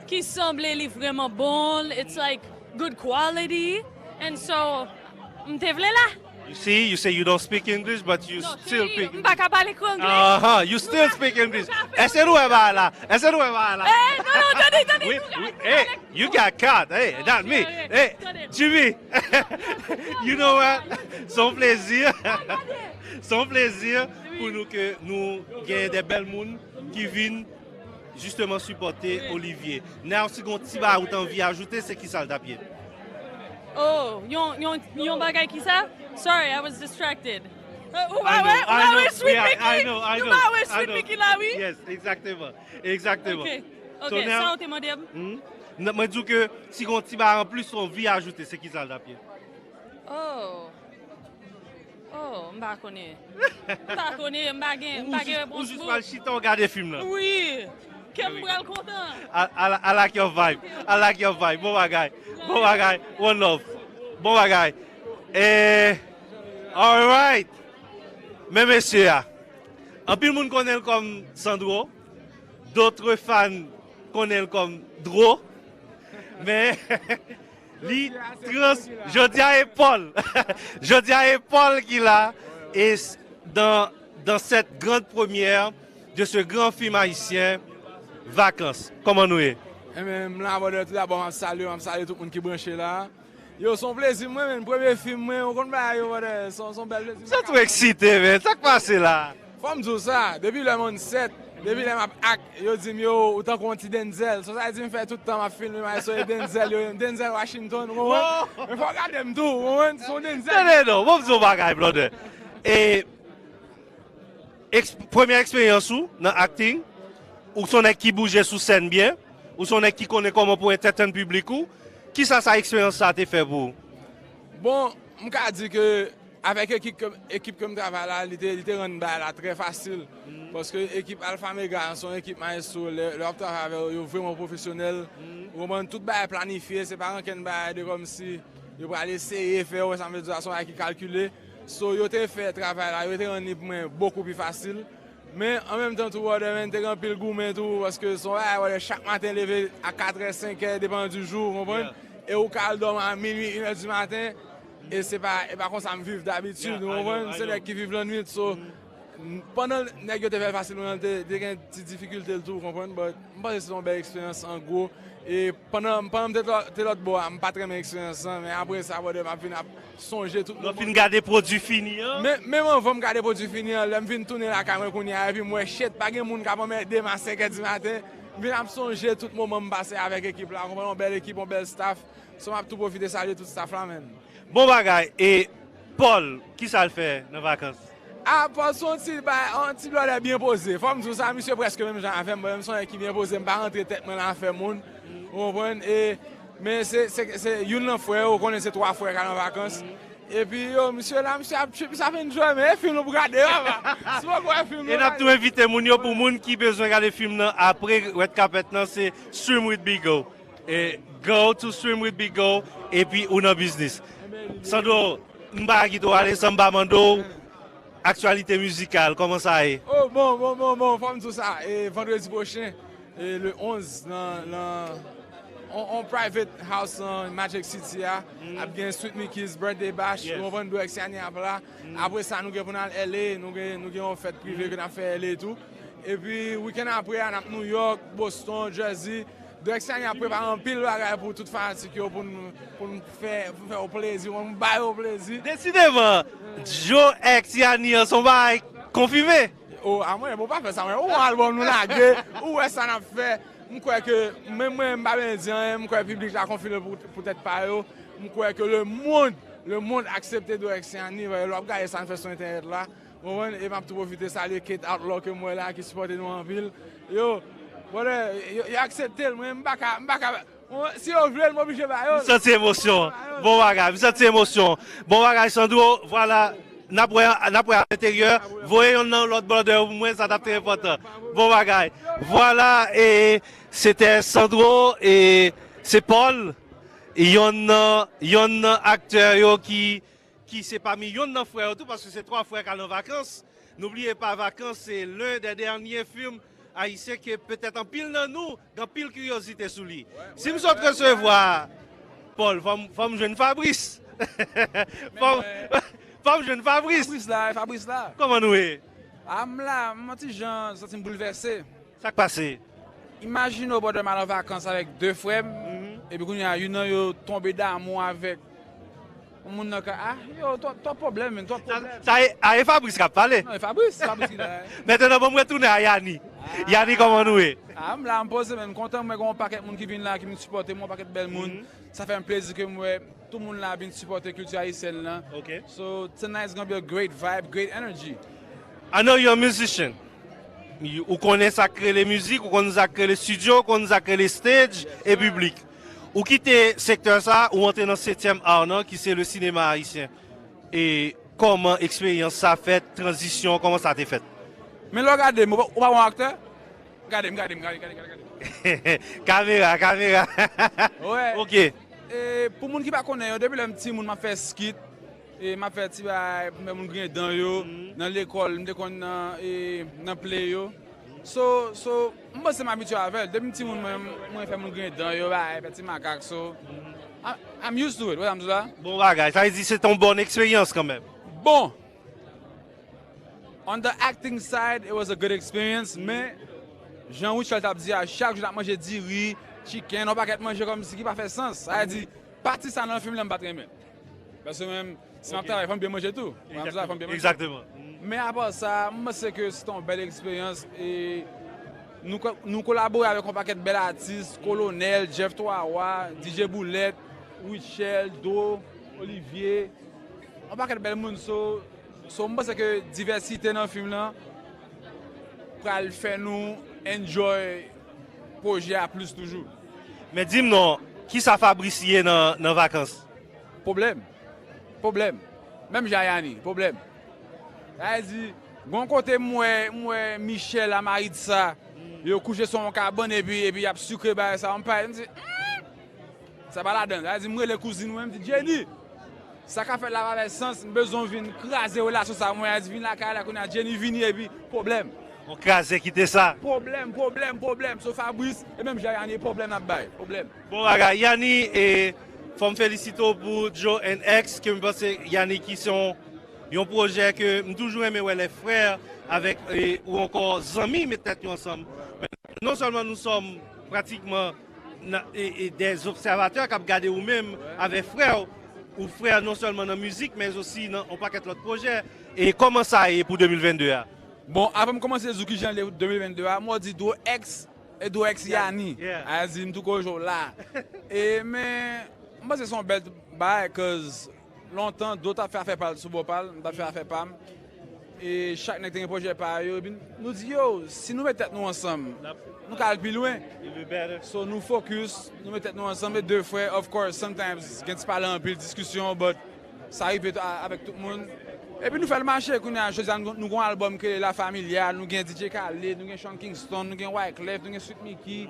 ki sanble li vrèman bon. It's like good quality. And so, m te vle la. You see, you say you don't speak English, but you still speak. M pa ka pale kou anglè. Aha, you still speak English. Èske nou wè bagay la? Èske nou wè bagay la? Eh, non, non, tande, tande. We, we, hey, you got caught. Hey, not me. Hey, Jimmy. You know what? Se yon plezi. Se yon plezi pou nou ke nou gen de bèl moun ki vin jisteman sipòte Olivier. Now, si gon ti bagay ou t anvi ajoute, se kisa l t ap ye? Oh, yon, yon, yon bagay ki sa? Sorry, I was distracted. Uh, ou pa wè, ou pa wè Sweet Mickey? Nou pa wè Sweet Mickey la, wi? Yes, exactement. Exactement. Ok, ok, sa ou te mande m? N- Mwen di w ke si gon ti bagay anplis, yon vi ajoute, se ki sa l t ap ye? Oh. Oh, m pa konnen. M pa konnen, m pa gen, m pa gen repons pou. Ou jis pral chita, w gade fim nan. Wi. Kè m pral kontan. I, I, I like your vibe. I like your vibe. Bon bagay. Bon bagay. One love. Bon bagay. Eh, alright. Men mesye a. Anpil moun konnen l kòm Sandro. D'autres fans konnen l kòm Dro. Men li trans. Jodi a e Paul. Jodi a e Paul ki la. Et dans, dans cette grande première de ce grand film haïtien, Vacances. Kòman nou ye? Enben, m la, brother, tou dabò, m ap salye, m ap salye tout moun ki branche la. Yo, se yon plezi mwen, men premye fim mwen, ou konn bagay yo, brother, se yon, se yon bèl plezi. Sa tou eksite, men, sa k pase la? Fò m di w sa, depi lè m on sèt, depi lè m ap ak, yo di m, yo, ou tankou yon ti Denzel. So, sa di m fè tout tan m ap filme, m ap soye Denzel, yo, Denzel Washington, ou konprann? Men fò w gade m tou, ou konprann? Se yon Denzel. Tande non, bon, m di w yon bagay, brother. E, eks- premyè eksperyans ou nan acting, ou se yon nèg ki bouje sou sèn byen, ou se yon nèg ki konnen kòman pou entertain piblik ou, kisa sa eksperyans sa te fè pou ou? Bon, m ka di ke avèk ekip ke, ekip ke m travay la, li te, li te rann bagay la trè fasil. Paske ekip Alpha Mega an se yon ekip maestro, lè, lè w ap travay avè yo, yo vrèman pwofesyonèl. Ou konprann, tout bagay planifye, se pa ankenn bagay de kòmsi yo pral eseye fè, ou wè sa m vle di w la, se yon bagay ki kalkile. So, yo te fè travay la, yo te rann li pou mwen bokou pi fasil. Men, an menm tan tou, brother, men, te gen anpil goumen tou, paske se yon bagay, brother, chak maten leve a katrè, senkè, depann di jou, ou konprann? E ou ka al dòmi a minui, inè di maten, e se pa, e pa konsa m viv dabitid, ou konprann? Se nèg ki viv lannwit, so, pandan nèg yo te fè l fasil pou mwen, te, te gen ti difikilte l tou, ou konprann? But, m panse se yon bèl eksperyans, an gwo. E pandan, pandan m te lò- te lòt bò a, m pa t renmen eksperyans lan, men apre sa, brother, m ap vin ap sonje tout moman. Lè w fin gade pwodui fini an? Men, menm anvan m gade pwodui fini an, lè m vin tounen lakay mwen kounye a, epi m wè shit, pa gen moun k ap anmède m a senkè di maten, m vin ap sonje tout moman m pase avèk ekip la, ou konprann, yon bèl ekip, yon bèl staff. So, m ap tou pwofite salye tout staff la, man. Bon bagay. E Paul, kisa l fè nan vakans? A, Paul se yon ti bay, yon ti blòdè byen poze. Fò m di w sa, misye prèske menm jan avè m. Mwen menm se yon nèg ki byen poze, m pa rantre tèt mwen nan afè moun. Ou konprann? E, men se, se, se youn nan frè yo, ou konnen se twa frè k al an vakans. Epi yo, misye la, misye ap trip, misye ap enjoy, men e fim nou pou gade yo, papa. Si w poko wè fim nou. E n ap tou envite moun yo, pou moun ki bezwen gade fim nan apre red carpet nan, se Swim with Bigo. E Go to Swim with Bigo, epi ou nan biznis. Sandro, m pa kite w ale san m pa mande w aktyalite mizikal, kòman sa ye? Oh, bon, bon, bon, bon, fò m di w sa, e vandredi pwochen, e le onz, nan, nan on, on private house nan Magic City a, ap gen Sweet Mickey's Birthday Bash, ou konprann, Dwexy Anie ap la. Apre sa, nou gen pou n al L A, nou gen, nou gen yon fèt prive ke n ap fè L A tou. Epi, wikenn apre a, n ap New York, Boston, Jersey. Dwexy Anie ap prepare anpil bagay pou tout fanatik yo, pou n, pou n fè, pou n fè yo plezi, pou n ba yo plezi. Desideman, Dwexy Anie an se yon bagay konfime. O, a mwen, bon, pa fè sa, mwen. Ou wè albòm nou lage, ou wè sa n ap fè. M kwè ke, menm mwen, m pa bezwen di anyen, m kwè piblik la konfime pou, pou tèt pa yo. M kwè ke le monde, le monde aksepte Dwexy Anie, lè w ap gade sa n fè sou entènèt la. Ou konprann? E m ap tou pwofite salye Kate Outlaw ke m wè la, ki sipòte nou anpil. Yo, brother, yo, yo aksepte l, mwen, m pa ka, m pa ka, si yo vle l, m oblije ba yo l. M santi emosyon. Bon bagay, m santi emosyon. Bon bagay, Sandro, vwala, n ap wè, n ap wè alenteryè. Voye yonn nan lòt brother pou mwen, sa t ap trè enpòtan. Bon bagay. Vwala, e se te Sandro, e se Paul, yonn nan, yonn nan aktè yo ki ki se pami yonn nan frè yo tou, paske se twa frè k al an vakans. N'oubliez pas, Vacances, c'est l'un des derniers films haïtiens ke petèt anpil nan nou gen anpil kiryozite sou li. Si m sot resevwa Paul, fò m, fò m jwenn Fabrice. Fò m, fò m jwenn Fabrice. Fabrice la, Fabrice la. Kòman nou ye? A, m la, m yon ti jan santi m boulvèse. Sa k pase? Imajine w, brother, m al an vakans avèk de frè m, epi kounye a, youn nan yo tonbe damou avèk yon moun nan ka, a, yo, twòp, twòp pwoblèm, men, twòp pwoblèm. Sa e, a, e Fabrice k ap pale. Non, e Fabrice, Fabrice ki la. Mentnan, ban m retounen a Yani. Yani, kòman nou ye? A, m la, m poze, men, m kontan, m wè gen yon pakèt moun ki vin la, ki vin sipòte m, yon pakèt bèl moun. Sa fè m plezi ke m wè tout moun la vin sipòte kilti ayisyèn lan. Ok. So, tonight is gonna be a great vibe, great energy. I know you're a musician. Ou konnen sa k rele mizik, ou konnen sa k rele studio, ou konnen sa k rele stage e piblik. Ou kite sektè sa, ou antre nan setyèm ar nan, ki se le sinema ayisyen. E kòman eksperyans sa fèt, tranzisyon, kòman sa te fèt? Men lè w gade m, ou pa, ou pa wè yon aktè? Gade m, gade m, gade, gade, gade, gade. Kamera, kamera. Wè. Ok. E pou moun ki pa konnen yo, depi lè m timoun, m ap fè skit. E m ap fè ti bagay pou m fè moun griyen dan yo. Nan lekòl, m te konn nan, e, nan play yo. So, so, m panse m abitye avè l. Depi m timoun, mwen, mwen fè moun griyen dan yo, bay, fè ti makak, so, I, I'm used to it, wè sa m di la? Bon bagay, sa vle di se te yon bòn eksperyans kanmenm. Bon! On the acting side, it was a good experience, men, jan Rutshelle t ap di a, chak jou n ap manje diri, chicken, yon pakèt manje kòmsi ki pa fè sans. Sa vle di, pati sa nan fim lan m pa t renmen. Paske menm, si m ap travay, fò m byen manje tou. Mwen ap travay, fò m byen manje. Egzakteman. Men apa sa, m panse ke se te yon bèl eksperyans e nou ko-, nou kolabore avèk yon pakèt bèl atis, Kolonèl, Jeff Twawa, D J Boulèt, Rutshelle, Do, Olivier, yon pakèt bèl moun. So, so m panse ke divèsite nan fim lan pral fè nou enjoy pwojè a plis toujou. Men di m non, kisa Fabrice ye nan, nan Vakans? Pwoblèm. Pwoblèm. Menm jan a Yani, pwoblèm. Sa vle di, gon kote m wè, m wè Michel a Maritza, yo kouche sou yon kabann epi, epi y ap sikre bagay sa, yon pay, m di, "Hmm, sa pa ladan." Sa vle di, m rele kouzin mwen, m di, "Jenny, sa k ap fèt la pa fè sans, m bezwen w vin kraze relasyon sa." Mwen a di, "Vin lakay la kounye a." Jenny vini epi, pwoblèm. Yon kraze kite sa. Pwoblèm, pwoblèm, pwoblèm. So Fabrice, e menm jan Yani, pwoblèm n ap bay. Pwoblèm. Bon bagay. Yani, e, fò m felisite w pou Joe and X, ke m panse Yani ki se yon, yon pwojè ke m toujou renmen wè lè frè avèk, e, ou ankò zanmi met tèt yo ansanm. Non sèlman nou sòm pratikman nan, e, e, dè obsèvatè k ap gade ou menm avèk frè w, ou frè non sèlman nan mizik, men osi nan yon pakèt lòt pwojè. E kòman sa ye pou de mil vennde a? Bon, avan m kòmanse di w kijan l ye de mil vennde a, m wè w di Dwo X, e Dwo X Yani. Yeah. A di m tou koze w la. E men, m panse se yon bèl bagay, cause lontan, Dwo t ap fè afè pa l sou bò pa l, m t ap fè afè pa m. E chak nèg te gen pwojè pa yo. Epi nou di, yo, si nou met tèt nou ansanm, nou ka al pi lwen. So nou focus, nou met tèt nou ansanm, e de frè, of course, sometimes, gen ti pale anpil, diskisyon, but sa rive tou a-, avèk tout moun. Epi nou fè l mache, kounye a, jodi a, nou, nou gen yon albòm ki rele La Familia, nou gen D J Khaled, nou gen Sean Kingston, nou gen Wyclef, nou gen Sweet Micky,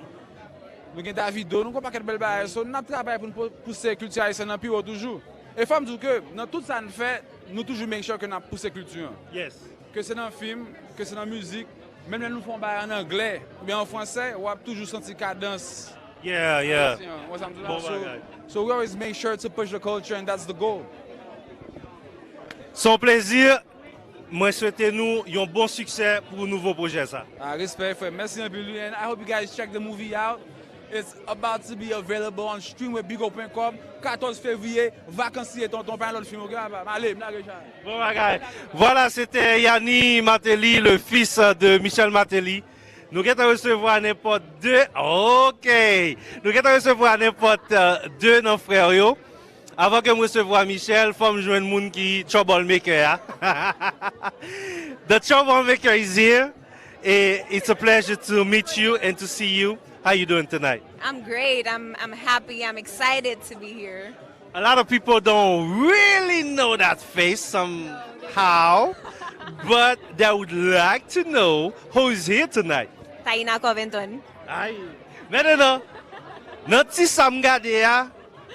nou gen Davido, nou gen yon pakèt bèl bagay. So, n ap travay pou n pou-, pouse kilti ayisyèn nan pi wo toujou. E fò m di w ke nan tout sa n fè, nou toujou make sure ke n ap pouse kilti an. Yes. Ke se nan fim, ke se nan mizik, menm lè nou fè yon bagay an anglè oubyen an fransè, w ap toujou santi kadans. Yeah, yeah. Ayisyen an. Wè sa m di w la? Bon bagay. So, so we always make sure to push the culture and that's the goal. Se yon plezi. Mwen swete nou yon bon siksè pou nouvo pwojè sa. Ah, respè, frè. Mèsi anpil, wi. And I hope you guys check the movie out. It's about to be available on streamwebbigo pwen kòm, katòz fevriye, Vakansiye, tonton, pa yon lòt fim, ok, papa? M ale, m lage chay. Bon bagay. Vwala, se te Yani Martelly, le fils de Michel Martelly. Nou gentan resevwa nenpòt de, ok. Nou gentan resevwa nenpòt, euh, de nan frè yo. Avan ke m resevwa Michel, fò m jwenn moun ki troublemaker a. The troublemaker is here. Eh, it's a pleasure to meet you and to see you. How you doing tonight? I'm great. I'm, I'm happy. I'm excited to be here. A lot of people don't really know that face somehow, but they would like to know who is here tonight. Taina Covington. Ay. Mentnan, nan ti sa m gade a,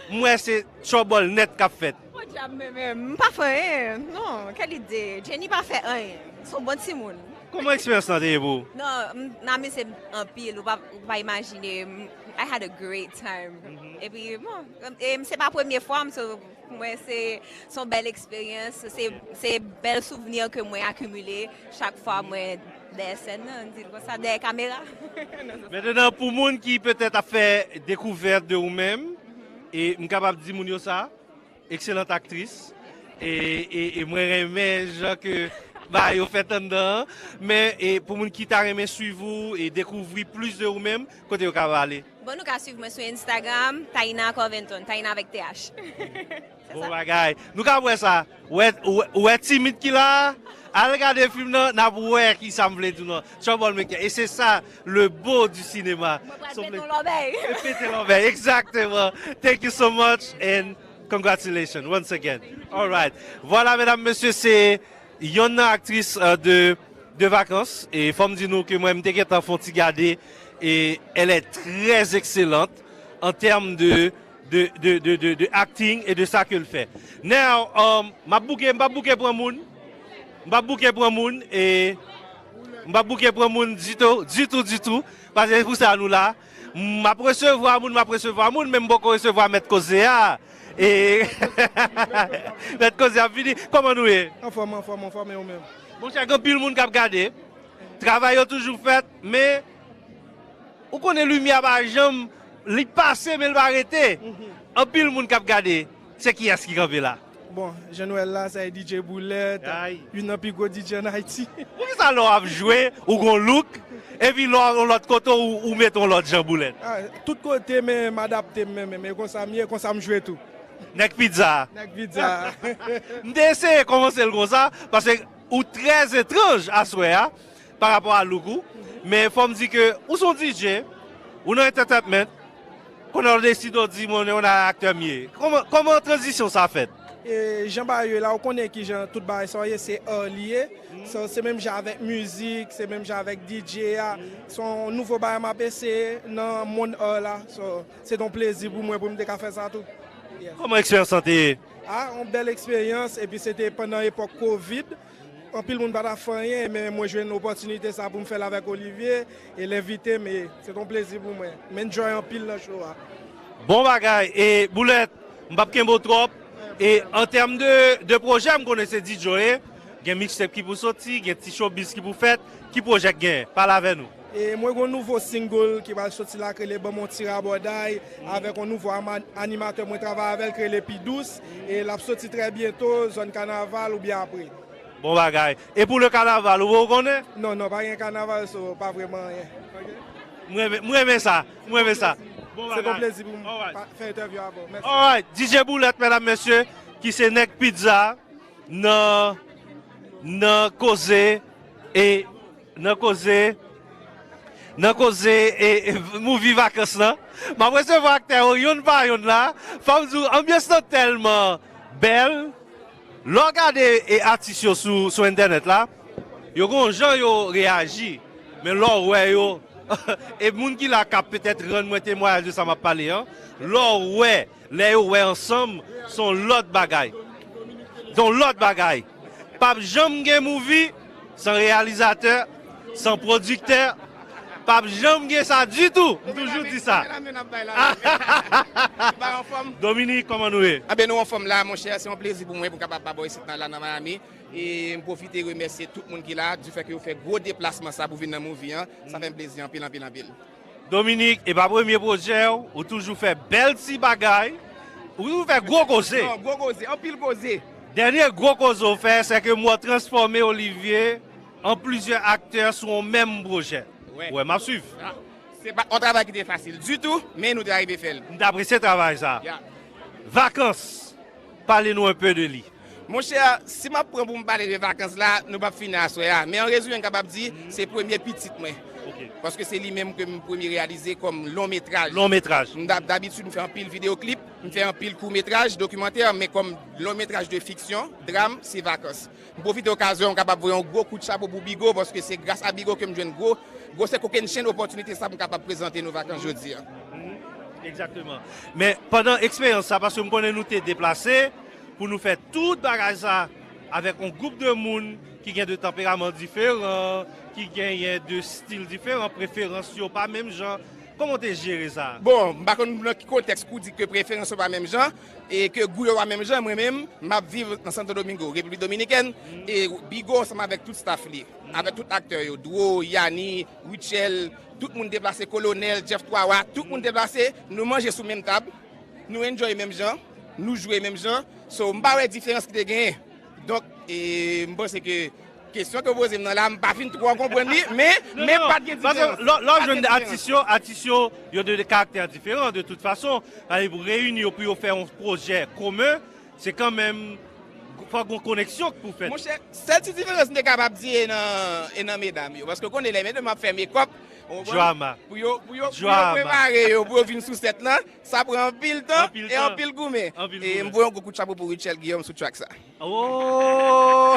m wè se trouble nèt k ap fèt. Podyab, men, men, m pa fè anyen, non, kèl ide. Jenny pa fè anyen. Se yon bon timoun. Kòman eksperyans lan te ye pou ou? Non, m, m amize m anpil, ou pa, ou pa imajine. M, I had a great time. Epi, bon, e, se pa premye fwa m, so, pou mwen, se, se yon bèl eksperyans. Se, se bèl souvni ke mwen akimile chak fwa mwen dèyè sèn nan, m di l konsa, dèyè kamera. Mentnan, pou moun ki petèt ap fè dekouvèt de ou menm, e m kapab di moun yo sa, excellente actrice. E, e, e mwen renmen jan ke bagay yo fèt anndan an. Men, e pou moun ki ta renmen swiv ou e dekouvri plis de ou menm, kote yo ka ale? Bon, nou ka swiv mwen sou Instagram, Taina Covington, Taina avèk T H. Bon bagay. Nou ka wè sa. Wè, wè, wè timid ki la. Al gade fim nan, n ap wè ki sa m vle di w nan. Troublemaker. E se sa le beau du cinéma. Mwen pral pete yon lòbèy. E pete lòbèy, exactement. Thank you so much and congratulations once again. All right. Voilà, medam, mesye, se yonn nan aktris euh, de, de Vacances. E fò m di nou ke mwen, m te gentan fè yon ti gade. Et elle est très excellente en termes de, de, de, de, de, de acting et de ça qu'elle fait. Now, um, m ap bouke, m p ap bouke pran moun. M p ap bouke pran moun e m p ap bouke pran moun ditou, ditou, ditou. Paske se pou sa nou la. M ap resevwa moun, m ap resevwa moun, men m poko resevwa mèt koze a. E mèt koze ap vini. Kòman nou ye? Anfòm, anfòm, anfòm, e ou menm? Monchè, gen anpil moun k ap gade. Travay yo toujou fèt, men ou konnen limyè pa janm, li pase, men l pa rete. Anpil moun k ap gade. Se kiyès ki kanpe la? Bon, Jean Noël la, sa e D J Boulèt, youn nan pi gwo D J ann Ayiti. Poukisa lè w ap jwe, ou gon look, epi lè w al yon lòt kote, ou, ou mete yon lòt jan Boulèt? Ah, tout kote, men m adapte m, men, men, men konsa m ye, konsa m jwe tou. Nèg pizza. Nèg pizza. M te eseye kòmanse l konsa, paske ou trè etranj aswè a, pa rapò a look ou. Men fò m di ke ou se yon D J, ou nan entertainment, konnen w deside w di, "Mwen, yon aktè m ye." Kòman, kòman tranzisyon sa fèt? E jan bagay yo ye la, ou konnen ki jan tout bagay sa yo ye, se art li ye. So, se menm jan avèk mizik, se menm jan avèk D J a. Se yon nouvo bagay m ap eseye nan mond art la. So, se te yon plezi pou mwen pou m te ka fè sa tou. Yes. Kòman eksperyans lan te ye? Ah, yon bèl eksperyans, epi se te pandan epòk Covid. Anpil moun pa t ap fè anyen, men mwen jwenn opòtinite sa pou m fè l avèk Olivier, e l envite m, e se t yon plezi pou mwen. M enjoy anpil nan show a. Bon bagay, e Boulèt, m p ap kenbe w twòp. E an tèm de, de pwojè, m konnen se D J w ye, gen mixtape ki pou soti, gen ti showbiz ki pou fèt. Ki pwojè k genyen? Pale avè nou. E mwen gen yon nouvo single ki pral soti la, k rele Ban m yon ti rabòday, avèk yon nouvo ama-, animatè mwen travay avè l, k rele Pi Dous. E l ap soti trè byento, zòn kanaval oubyen apre. Bon bagay. E pou le kanaval, ou, ou konnen? Non, non, pa gen kanaval, so pa vrèman anyen. M renmen, m renmen sa. M renmen sa. Bon bagay. Se yon plezi pou m pa fè entèvyou avè w. Mèsi. Alright. D J Boulèt, medam, mesye, ki se nèg pizza nan, nan koze e nan koze, nan koze e, e movie Vakans lan. M ap resevwa aktè yo yonn pa yonn la. Fò m di w, anbyans lan tèlman bèl. Lè w gade e atis yo sou, sou entènèt la, yo gon jan yo reyaji. Men lè w wè yo, e moun ki la k ap petèt rann mwen temwayaj de sa m ap pale an, lè w wè lè yo wè ansanm, se yon lòt bagay. Se yon lòt bagay. P ap janm gen movie san reyalizatè, san pwodiktè. P ap janm gen sa ditou. M toujou di sa. Dominique, kòman nou ye? Anben, nou anfòm la, monchè. Se yon plezi pou mwen pou m kapab ba bò isit nan, la nan Miami. E m pwofite remèsye tout moun ki la, du fait que yo fè gwo deplasman sa pou vin nan movie an. Sa fè m plezi anpil, anpil, anpil. Dominique, e pa premye pwojè w, ou toujou fè bèl ti bagay, ou toujou fè gwo koze. Non, gwo koze, anpil koze. Dènye gwo koze w fè, se ke mwen transfòme Olivier an plizyè aktè sou yon menm pwojè. Wè. Wè, m ap swiv. Ah, se pa yon travay ki te fasil ditou, men nou te arive fè l. M t apresye travay sa. Ya. Vakans, pale nou un peu de li. Monchè, si m ap pran pou m pale de Vakans la, nou p ap fini aswè a. Men an rezime, m kapab di, se premye pitit mwen. Ok. Paske se li menm ke m premye reyalize kòm long metraj. Long metraj. M dab-, dabitid, m fè anpil videyo klip, m fè anpil kou metraj, dokimantè, men kòm long metraj de fiksyon, dram, se Vakans. M pwofite okazyon an, m kapab voye yon gwo kout chapo pou Bigo, paske se gras a Bigo ke m jwenn gwo, gwosè kokennchenn opòtinite sa pou m kapab prezante nou Vakans jodi a. Egzakteman. Men pandan eksperyans sa, paske m konnen nou te deplase pou nou fè tout bagay sa avèk yon gwoup de moun ki gen de tanperaman diferan, ki genyen de stil diferan, preferans yo pa menm jan. Kòman w te jere sa? Bon, m pa konn nan ki kontèks pou w di ke preferans yo pa menm jan e ke gou yo pa menm jan. Mwen menm, m ap viv nan Santo Domingo, Repiblik Dominikèn, e Bigo ansanm avèk tout staff li, avèk tout aktè yo, Dro, Yani, Rutshelle, tout moun deplase, Kolonèl, Jeff Twawa, tout moun deplase, nou manje sou menm tab, nou enjoy menm jan, nou jwe menm jan. So, m pa wè diferans ki te genyen. Donk, e, m panse ke kesyon ke w poze m nan la, m pa fin twò konprann li, men, men pa t gen diferans. Lè, lè w jwenn atis yo, atis yo, yo de, de karaktè diferan, de tout fason. Sa vle di pou reyini yo, pou yo fè yon pwojè komen, se kanmenm Fòk gon koneksyon k pou fèt. Monchè, sèl ti diferans m te kapab di e nan, e nan medam yo. Paske w konnen lè medam ap fè mekòp, ou konprann? Drama. Pou yo, pou yo, pou yo Drama. prepare yo, pou yo vin sou sèt lan, sa pran anpil tan Anpil e tan. anpil goumen. Anpil E goumen. m voye yon gwo kout chapo pou Rutshelle Guillaume sou track sa. Oh!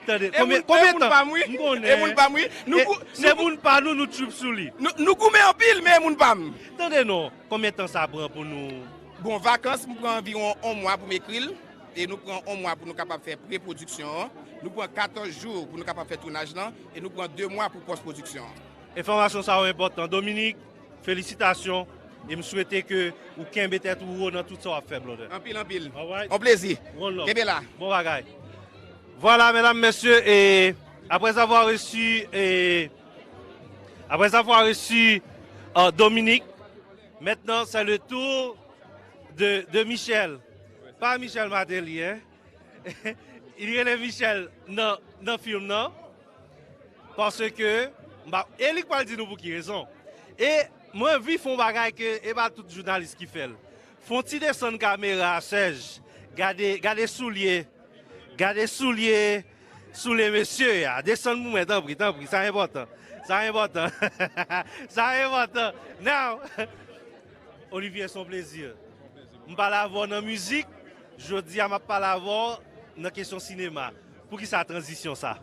Tande, E konbyen moun, e konbyen moun tan? pa m wi. M konnen. E moun pa m wi. Nou E kou- Se nou kou- moun pa nou, nou trip sou li. Nou, nou goumen anpil, men e moun pa m. Tande non, konbyen tan sa pran pou nou Bon, vakans, m pran anviwon yon mwa pou m ekri l. E nou pran yon mwa pou nou kapab fè pre-pwodiksyon an. Nou pran katòz jou pou nou kapab fè tounaj lan. E nou pran de mwa pou pòs-pwodiksyon an. Enfòmasyon sa yo enpòtan. Dominique, felisitasyon. E m swete ke ou kenbe tèt ou wo nan tout sa w ap fè, brother. Anpil, anpil. Alright. On plezi. One love. Kenbe la. Bon bagay. Voilà, mesdames, messieurs, et après avoir reçu, et après avoir reçu euh, Dominique, maintenant c'est le tour de, de Michel. Pa Michel Martelly, hein? Li rele Michel nan, nan fim nan. Paske, m pa, e li k pral di nou pou ki rezon. E mwen anvi fè yon bagay ke e pa tout jounalis ki fè l. Fè yon ti desann kamera a, Serge. Gade, gade soulye. Gade soulye, soulye mesye a. Desann pou mwen, tanpri, tanpri. Sa enpòtan. Sa enpòtan. Sa enpòtan. Now, Olivier, se yon plezi. M pale avè w nan mizik. Jodi a, m ap pale avè w nan kesyon sinema. Poukisa tranzisyon sa?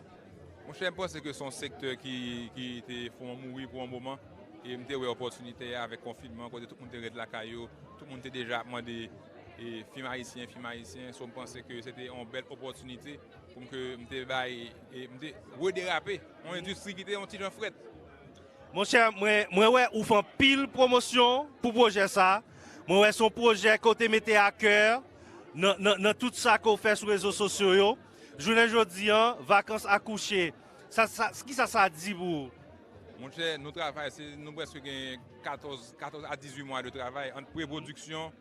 Monchè, m panse ke se yon sektè ki, ki te fè mwen mouri pou yon moman. E m te wè opòtinite a avèk konfinman, kote tout moun te ret lakay yo, tout moun te deja ap mande e, fim ayisyen, fim ayisyen. So, m panse ke se te yon bèl opòtinite pou m ke m te bay, e, m te rederape yon endistri ki te yon ti jan frèt. Monchè, mwen, mwen wè ou fè anpil pwomosyon pou pwojè sa. Mwen wè se yon pwojè ke w te mete a kè nan, nan, nan tout sa ke w fè sou rezo sosyo yo. Jounen jodi an, vakans akouche. Sa, sa, kisa sa di pou ou? Monchè, nou travay, se, nou prèske gen katòz, katòz a dizuit mwa de travay ant pre-pwodiksyon,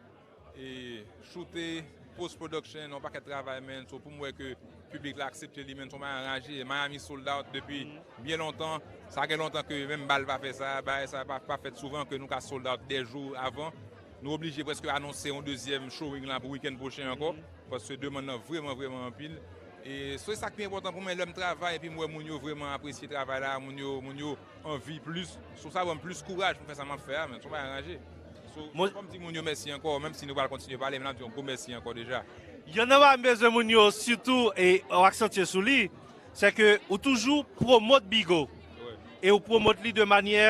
e, choute, post-production, yon pakèt travay, man. So, pou m wè ke piblik la aksepte li, man, se yon bagay anraje. Miami sold out depi byen lontan. Sa gen lontan ke menm bal pa fè sa, bagay sa pa, pa fèt souvan ke nou ka sold out de jou avan. Nou oblije prèske anonse yon dezyèm showing la pou wikenn pwochen ankò, paske demann nan vrèman, vrèman anpil. E se sa k pi enpòtan pou mwen, lè m travay epi m wè moun yo vrèman apresye travay la, moun yo, moun yo anvi plis. So, sa ban m plis kouraj pou m fè sa m ap fè a, men se yon bagay anraje. So, Mwen- fò m di moun yo mèsi ankò, menm si nou pral kontinye pale, men n ap di yon gwo mèsi ankò deja. Yonn nan bagay m bezwen moun yo sitou e w aksantye sou li, se ke ou toujou pwomot Bigo. E ou pwomot li de manyè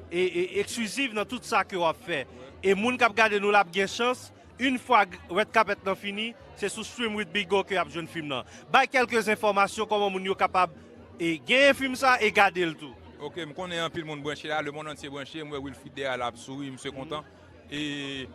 e, e ekspliziv nan tout sa ke w ap fè. E moun k ap gade nou la ap gen chans, yon fwa Red Carpet lan fini, se sou Stream with Bigo ke y ap jwenn fim nan. Bay kèlke enfòmasyon kòman moun yo kapab e genyen fim sa e gade l tou. Ok, m konnen anpil moun branche la, lemonn antye branche, m wè Wilfrid dèyè la ap souri, misye kontan. E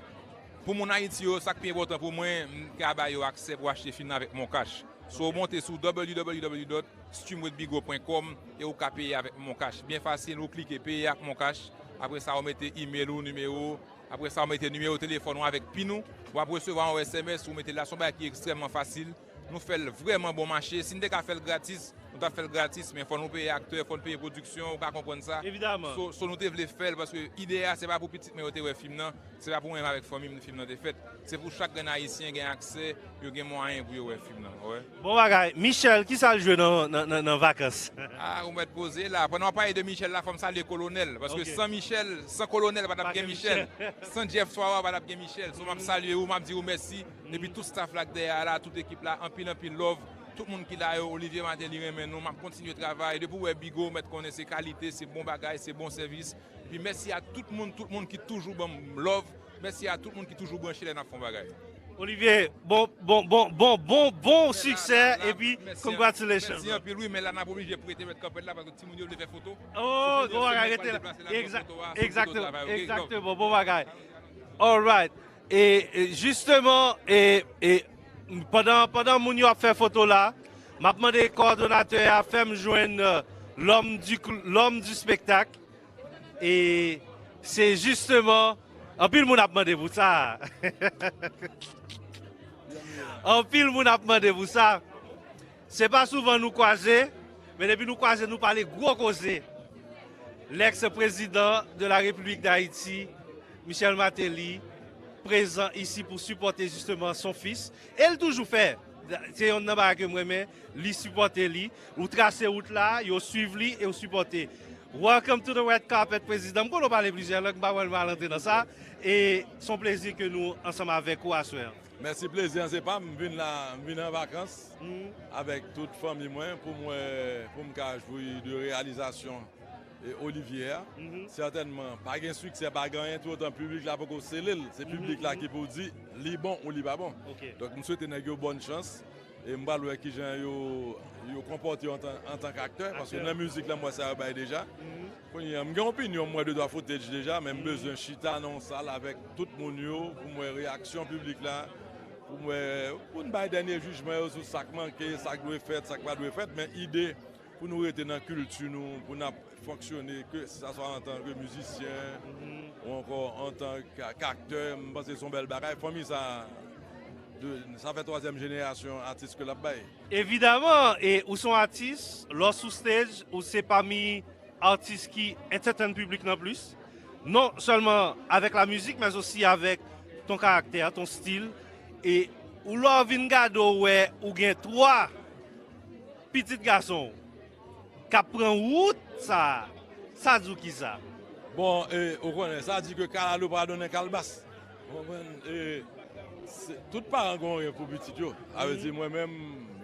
pou moun Ayiti yo, sa k pi enpòtan pou mwen, m ka ba yo aksè pou achte fim nan avèk MonCash. So, w monte sou w w w dot stream with bigo pwen kòm e ou ka peye avèk MonCash. Byen fasil, ou klike peye ak MonCash. Apre sa, ou mete email ou, nimewo w. Apre sa, ou mete nimewo telefòn ou avèk pin ou. W ap resevwa yon S M S, ou mete l la. Se yon bagay ki ekstrèmman fasil. Nou fè l vrèman bon mache. Si n te ka fè l gratis, nou t ap fè l gratis, men fò nou peye aktè, fò n peye pwodiksyon, ou ka konprann sa. Evidaman. So, so nou te vle fè l paske ide a, se pa pou pitit mwen yo te wè fim nan, se pa pou mwen menm avèk fanmi m fim nan te fèt. Se pou chak grenn Ayisyen gen aksè, yo gen mwayen pou yo wè fim nan, ou wè. Bon bagay. Michel, kisa l jwe nan, nan, nan, nan vakans? Ah, ou mèt poze la. Pandan w ap pale de Michel la, fò m salye Kolonèl. Paske Ok. san Michel, san Kolonèl, pa t ap Pa gen gen Michel. Michel. San Jeff Swawa, pa t ap gen Michel. So, m ap salye ou, m ap di ou mèsi. Epi tout staff la k dèyè a la, tout ekip la, anpil, anpil love. Tout moun ki la yo, Olivier Martelly renmen nou, m ap kontinye travay. Depi w wè Bigo, mèt konnen se kalite, se bon bagay, se bon sèvis. Epi mèsi a tout moun, tout moun ki toujou ban m love. Mèsi a tout moun ki toujou branche lè n ap fè yon bagay. Olivier, bon, bon, bon, bon, bon, bon siksè, epi congratulations. Mèsi anpil, wi, men la n ap oblije prete mèt kanpèt la, paske timoun yo vle fè foto. Oh, bon bagay, rete la. Egzakteman, bon bagay. Alright. E, e jisteman, e, e pandan, pandan moun yo ap fè foto la, m ap mande kowòdonatè a fè m jwenn euh, l'homme du, cl- l'homme du spectacle. E se jisteman, anpil moun ap mande pou sa. Anpil moun ap mande pou sa. Se pa souvan nou kwaze, men depi nou kwaze, nou pale gwo koze. L'ex-président de la République d'Haïti, Michel Martelly, prezan isi pou sipòte jisteman son fis. E l toujou fè. Se yonn nan bagay ke m renmen, li sipòte li. Ou trase wout la, yo swiv li e ou sipòte. Welcome to the red carpet, Prezidan. M konnen w pale plizyè lang, m pa pral mal antre nan sa. E se yon plezi ke nou ansanm avèk ou aswè a. Mèsi, plezi an se pa m. M vin la, m vin an vakans avèk tout fanmi mwen pou m wè, pou m ka jwi de reyalizasyon e Olivier a. Sètènman, pa gen siksè, pa gen anyen, toutotan piblik la poko sele l. Se piblik la ki pou di li bon ou li pa bon. Donk, m swete nèg yo bòn chans. E m pral wè kijan yo, yo konpòte yo antan, antank aktè. Paske nan mizik la, m wè sa yo bay deja. Kounye a, m gen opinyon, m wè de twa footage deja, men m bezwen chita nan yon sal avèk tout moun yo, pou m wè reyaksyon piblik la, pou m wè, pou n bay dènye jijman yo sou sa k manke, sa k dwe fèt, sa k pa dwe fèt, men ide pou nou rete nan kilti nou, pou n ap fonksyone, ke sa swa antanke mizisyen ou ankò antanke aktè, m panse se yon bèl bagay. Fanmi sa, de, sa fè twazyèm jenerasyon atis ke l ap bay. Evidaman, e ou se yon atis, lè w sou stage, ou se pami atis ki entertain piblik nan plis. Non sèlman avèk la mizik, men osi avèk ton karaktè, ton stil. E ou lè w vin gade w wè ou gen twa pitit gason w k ap pran wout sa a, sa di w kisa? Bon, e, ou konnen, sa di ke kalalou pa donnen kalbas. Ou konprann? E, se, tout paran gen yon rèv pou pitit yo. Sa vle di, mwen menm,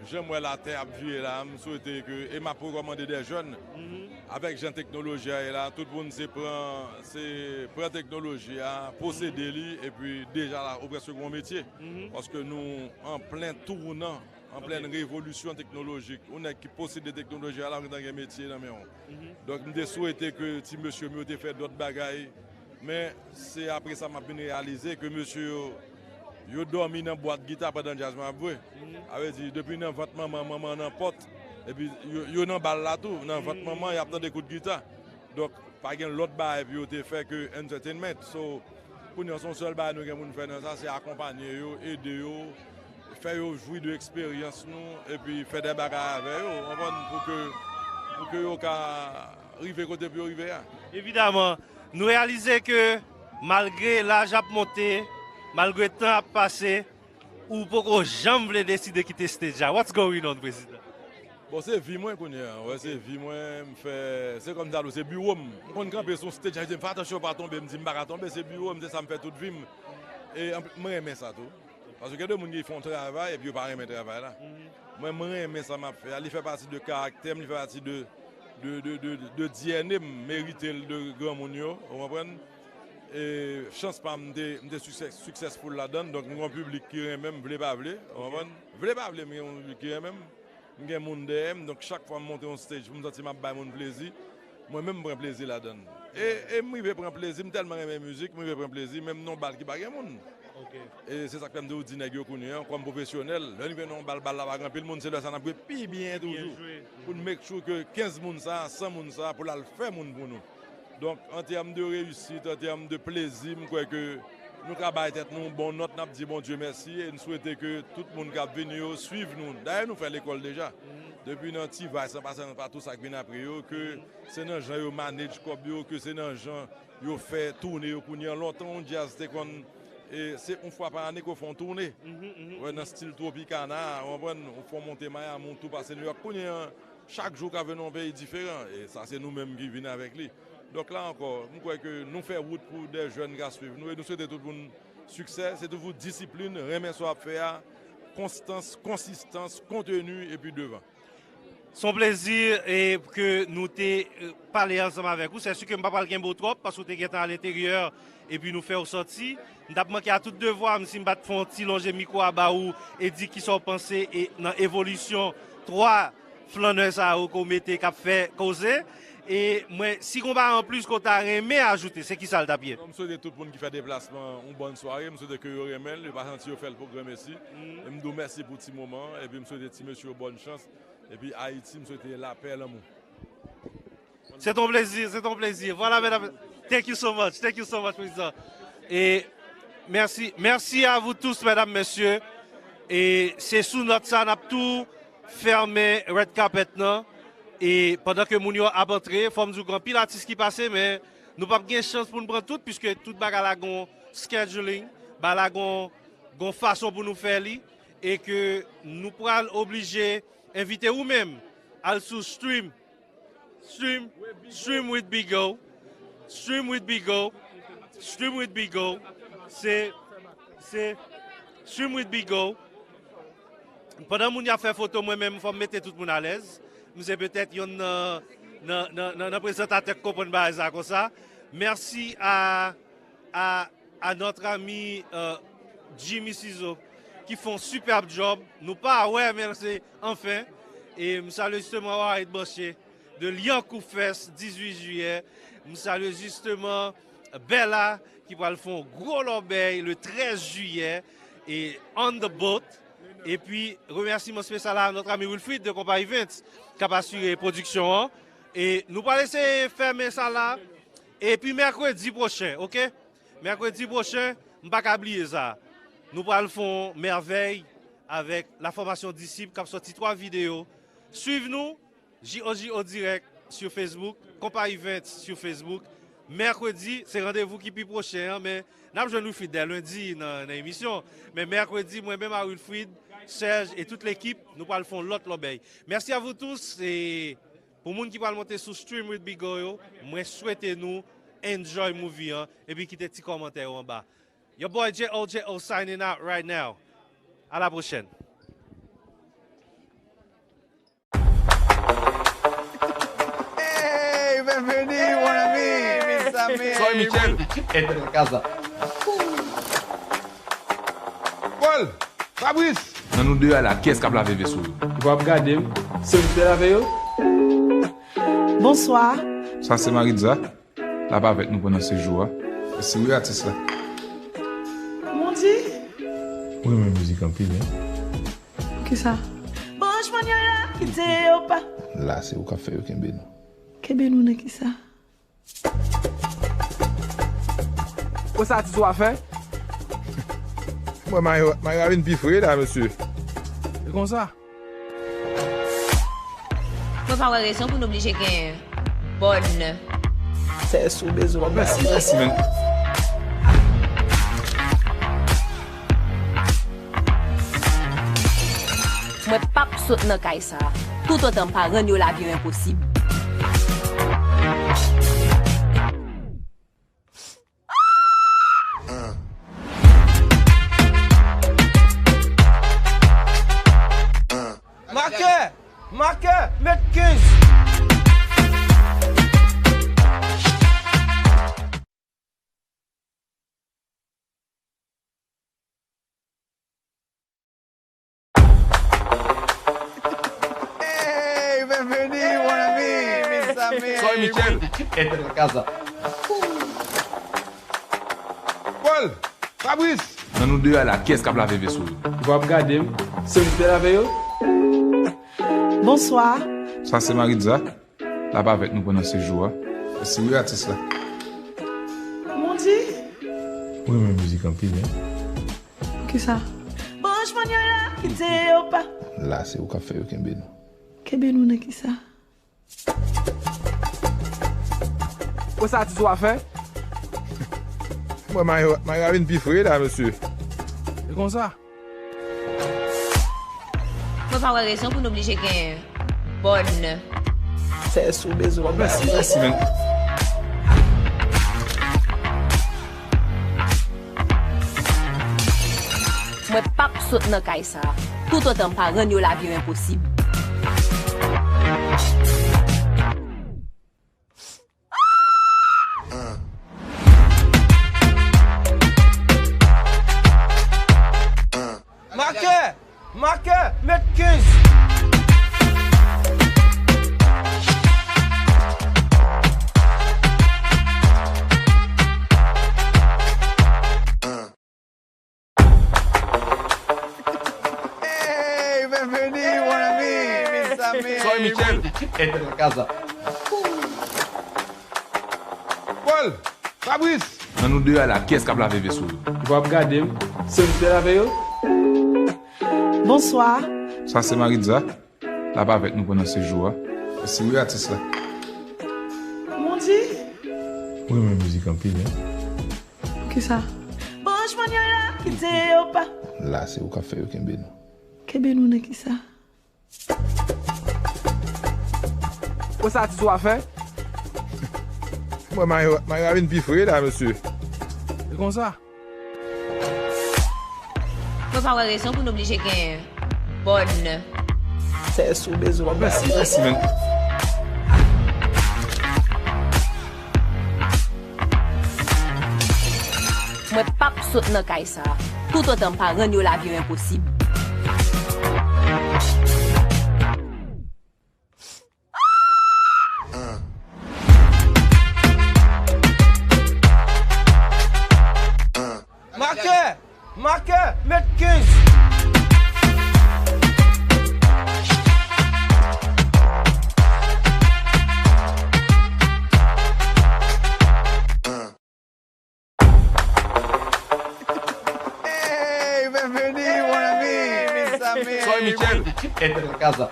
jan m wè latè ap vire la, m swete ke, e m ap rekòmande dè jèn, avèk jan teknoloji a ye la, tout moun se pran, se pran teknoloji a, posede li, epi deja la, ou prèske gen yon metye. Paske nou an plen tounan, an plen revolisyon teknolojik. Ou nèg ki posede teknoloji a la, ou gentan gen metye nan men w. Donk, m te swete ke ti mesye m yo te fè dòt bagay, men se apre sa m ap vin reyalize ke mesye yo, yo dòmi nan bwat gita pandan djaz mwen ap jwe. Sa vle di, depi nan vant manman, manman nan pòt, epi yo, yo nan bal la tou, nan vant manman, y ap tande kout gita. Donk, pa gen lòt bagay pou yo te fè ke entertainment. So, kounye a, se yon sèl bagay nou gen pou n fè nan sa, se akonpanye yo, ede yo, fè yo jwi de eksperyans nou, epi fè de bagay avè yo, w konprann, pou ke, pou ke yo ka rive kote pou yo rive a. Evidaman, nou reyalize ke malgre laj ap monte, malgre tan ap pase, ou poko janm vle deside kite stage la. What's going on, Prezidan? Bon, se vi mwen kounye a. Wè, se vi mwen, m fè, se kòm sa tou, se biwo m. M konn kanpe sou stage, sa vle di, m fè atansyon pa tonbe, m di m pa ka tonbe, se biwo m, se sa m fè tout vi m. E anpli, m renmen sa tou. Paske gen de moun ki fè yon travay epi yo pa renmen travay la. Mwen, m renmen sa m ap fè a. Li fè pati de karaktè m, li fè pati de, de, de, de, de D N A m, m erite l de granmoun yo, ou konprann? E chans pa m, m te, m te success-, successful ladan l, donk m gen yon piblik ki renmen m, vle pa vle, ou konprann? Vle pa vle, m gen yon piblik ki renmen m. M gen moun dèyè m, donk chak fwa m monte yon stage pou m santi m ap bay moun plezi, mwen menm m pran plezi ladan l. E, e m rive pran plezi, m tèlman renmen mizik, m rive pran plezi, menm nan yon bal ki pa gen moun. E se sa k fè m toujou di nèg yo kounye a, kòm pwofesyonèl, lè n rive nan yon bal, bal la pa gen anpil moun, se lè sa n ap jwe pi byen toujou. Pou n make sure ke kenz moun sa, san moun sa, pou l al fè moun pou nou. Donk, an tèm de reyisit, an tèm de plezi, m kwè ke nou ka bay tèt nou yon bon nòt, n ap di Bondye mèsi e n swete ke tout moun k ap vini yo swiv nou. Dayè, nou fè lekòl deja. Depi nan T-Vice, an pasan pa tout sa k vin apre yo, ke se nan jan yo manage kòb yo, ke se nan jan yo fè toune yo kounye a. Lontan, yon djaz te konn, e, se yon fwa pa ane ke w fè yon toune. Wè, nan stil Tropicana, ou konprann, ou fè w monte Miami, ou tou pase New York. Kounye a, chak jou w ka vin nan yon peyi diferan. E sa, se nou menm ki vin avèk li. Donk la ankò, m kwè ke nou fè wout pou de jèn ka swiv nou e nou swete tout moun siksè. Se toujou disiplin, renmen sa w ap fè a, konstans, konsistans, konteni epi devan. Se yon plezi e ke nou te e, pale ansanm avèk ou. Se si ke m pa pral kenbe w twòp paske w te gentan alenteryè epi nou fè w sòti. M t ap manke a tout devwa m si m pa t fè yon ti lonje mikwo a ba ou e di kisa w panse e nan evolisyon twa flannè sa yo ke w mete k ap fè koze. E mwen, si gon bagay anplis ke w ta renmen ajoute, se kisa l t ap ye? Non, m swete tout moun ki fè deplasman yon bòn sware. M swete ke yo renmen l, yo pa santi yo fè l pou granmesi. E m di w mèsi pou ti moman an, epi m swete ti mesye yo bòn chans. Epi Ayiti, m swete lapè, lanmou. C'est un plaisir, c'est un plaisir. Voilà, mesdames. Thank you so much, thank you so much, Prezidan. E mèsi, mèsi a vous tous, medam, mesye. E se sou nòt sa n ap tou fèmen red carpet nan. E pandan ke moun yo ap antre, fò m di w gen anpil atis ki pase, men nou p ap gen chans pou n pran tout, piske tout bagay la gon scheduling, bagay la gon, gon fason pou nou fè li. E ke nou pral oblije envite ou menm al sou stream, stream, stream with Bigo, stream with Bigo, stream with Bigo, se, se stream with Bigo. Pandan moun y ap fè foto, mwen menm, fò m mete tout moun alèz. M se petèt yonn nan, nan, nan, nan, nan prezantatè k konprann bagay sa konsa. Mèsi a, a, a notre ami, euh, Jimmy Sizo, ki fè yon superb job. Nou pa wè, men se anfen. E m salye jisteman Warid Banche de Lyankou Fest, dizuit jiyè. M salye jisteman Bella, ki pral fè yon gwo lòbèy le trèz jiyè, e on the boat. Epi, remèsiman espesyal a notre ami Wilfried de Compa Events, k ap asire pwodiksyon an. E nou pral eseye fèmen sa la. Epi mèkredi pwochen, oke? Mèkredi pwochen, m pa ka bliye sa. Nou pral fè yon mèvèy avèk la fòmasyon Disip k ap sòti twa videyo. Swiv nou, J O J O Direct sur Facebook, Compa Events sur Facebook. Mèkredi, se randevou ki pi pwochen an, men n ap jwenn Wilfried dè lendi nan, nan emisyon. Men mèkredi, mwen menm a Wilfried, Serge e tout lekip, nou pral fè yon lòt lòbèy. Merci à vous tous, e pou moun ki pral monte sou Stream with Bigo yo, mwen swete nou enjoy movie an, epi kite ti kòmantè yo anba. Your boy J O J O signing out right now. À la prochaine. Hey, bienvenue, mon ami, mes amis. Soy Michel, entre la casa. Paul, Fabrice. Nan nou de a la, kiyès k ap lave veso yo? Ou p ap gade m, se m ki te lave yo. Bonswa. Sa se Maritza. L ap avèk nou pandan sejou a. Mèsi wi, atis la. Mon Dye! Ou renmen mizik anpil, wi. Poukisa? Branch mannyè la, kite yo pa. La, se ou k ap fè yo kenbe nou. Kenbe nou nan kisa? Wè sa atis ou a fè? Mwen, Mayo, Mayo a vin pi fre la, mesye. E konsa? Mwen pa wè rezon pou n oblije gen bòn. Sè sou bezwen. Mèsi, mèsi, men. Mwen p ap sot nan kay sa a, toutotan m pa rann yo lavi yo enposib. Makè! Makè! Met kenz! Hey, bienvenue, mon ami, mes amis. Soy Michel, entre la casa. Paul, Fabrice. Nan nou de a la, kiyès k ap lave veso yo? Ou p ap gade m, se m ki te lave yo. Bonswa. Sa se Maritza. L ap avèk nou pandan sejou a. Mèsi wi, atis la. Mon Dye! Ou renmen mizik anpil, wi. Poukisa? Branch mannyè la, kite yo pa. La, se ou k ap fè yo kenbe nou. Kenbe nou nan kisa? Wè sa atis ou a fè? Mwen, Mayo, Mayo a vin pi fre la, mesye. E konsa? Mwen pa wè rezon pou n oblije gen bòn. Sè sou bezwen. Mèsi, mèsi, men. Mwen p ap sot nan kay sa a, toutotan m pa rann yo lavi yo enposib. Makè! Makè! Met kenz! Hey, bienvenue, mon ami, mes amis. Soy Michel, entre la casa. Paul, Fabrice. Nan nou de a la, kiyès k ap lave veso yo? Ou p ap gade m, se m ki te lave yo. Bonswa. Sa se Maritza. L ap avèk nou pandan sejou a. Mèsi wi, atis la. Mon Dye! Ou renmen mizik anpil, wi. Poukisa? Branch mannyè la, kite yo pa. La, se ou k ap fè yo kenbe nou. Kenbe nou nan kisa? Wè sa atis ou a fè? Mwen, Mayo, Mayo a vin pi fre la, mesye. E konsa? Mwen pa wè rezon pou n oblije gen bòn. Sè sou bezwen. Mèsi, mèsi, men. Mwen p ap sot nan kay sa a, toutotan m pa rann yo lavi yo enposib. Makè! Makè! Met kenz! Hey, bienvenue, mon ami, mes amis. Soy Michel. Entra en casa.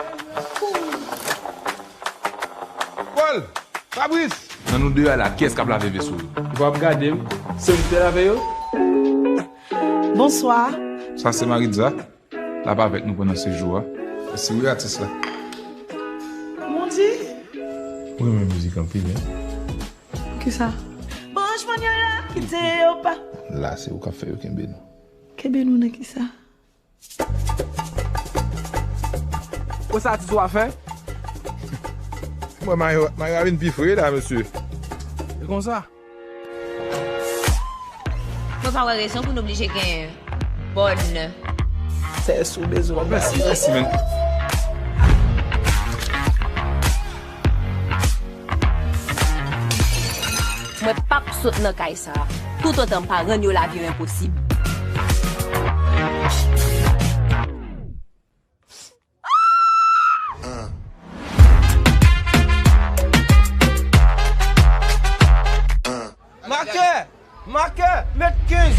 Paul, Fabrice. Nan nou de a la, kiyès k ap lave veso yo? Ou p ap gade m, se m ki te lave yo. Bonswa. Sa se Maritza. L ap avèk nou pandan sejou a. Mèsi wi, atis la. Mondi. Ou renmen mizik anpil, en? Kisa? Branch mannyè la, kite yo pa. La, se ou k ap fè yo kenbe nou. Kenbe nou nan kisa? Wè sa atis ou a fè? Mwen, Mayo, Mayo a vin pi fre la, mesye. E konsa? Mwen pa wè rezon pou n oblije gen bòn. Sè sou bezwen. Mèsi, mèsi, men. Mwen p ap sot nan kay sa a, toutotan m pa rann yo lavi yo enposib. Makè! Makè! Met kenz!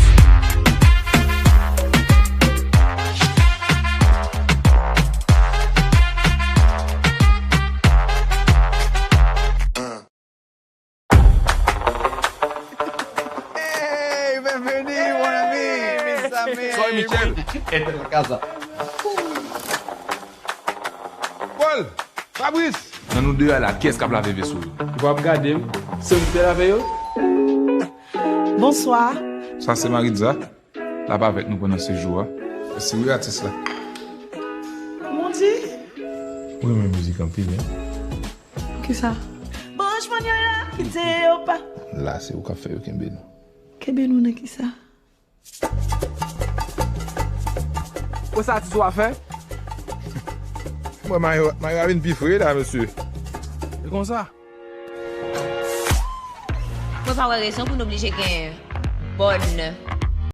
Hey, bienvenue, mon ami, mes amis. Soy Michel. Entra en casa. Paul, Fabrice. Nan nou de a la, kiyès k ap lave veso yo? Ou p ap gade m, se m ki te lave yo. Bonswa. Sa se Maritza. L ap avèk nou pandan sejou a. Mèsi wi, atis la. Mondi. Ou renmen mizik anpil, en? Kisa? Branch mannyè la, kite yo pa. La, se ou k ap fè yo kenbe nou. Kenbe nou nan kisa? Wè sa atis ou a fè? Mwen, Mayo, Mayo a vin pi fre la, mesye. E konsa? Mwen pa wè rezon pou n oblije gen bòn.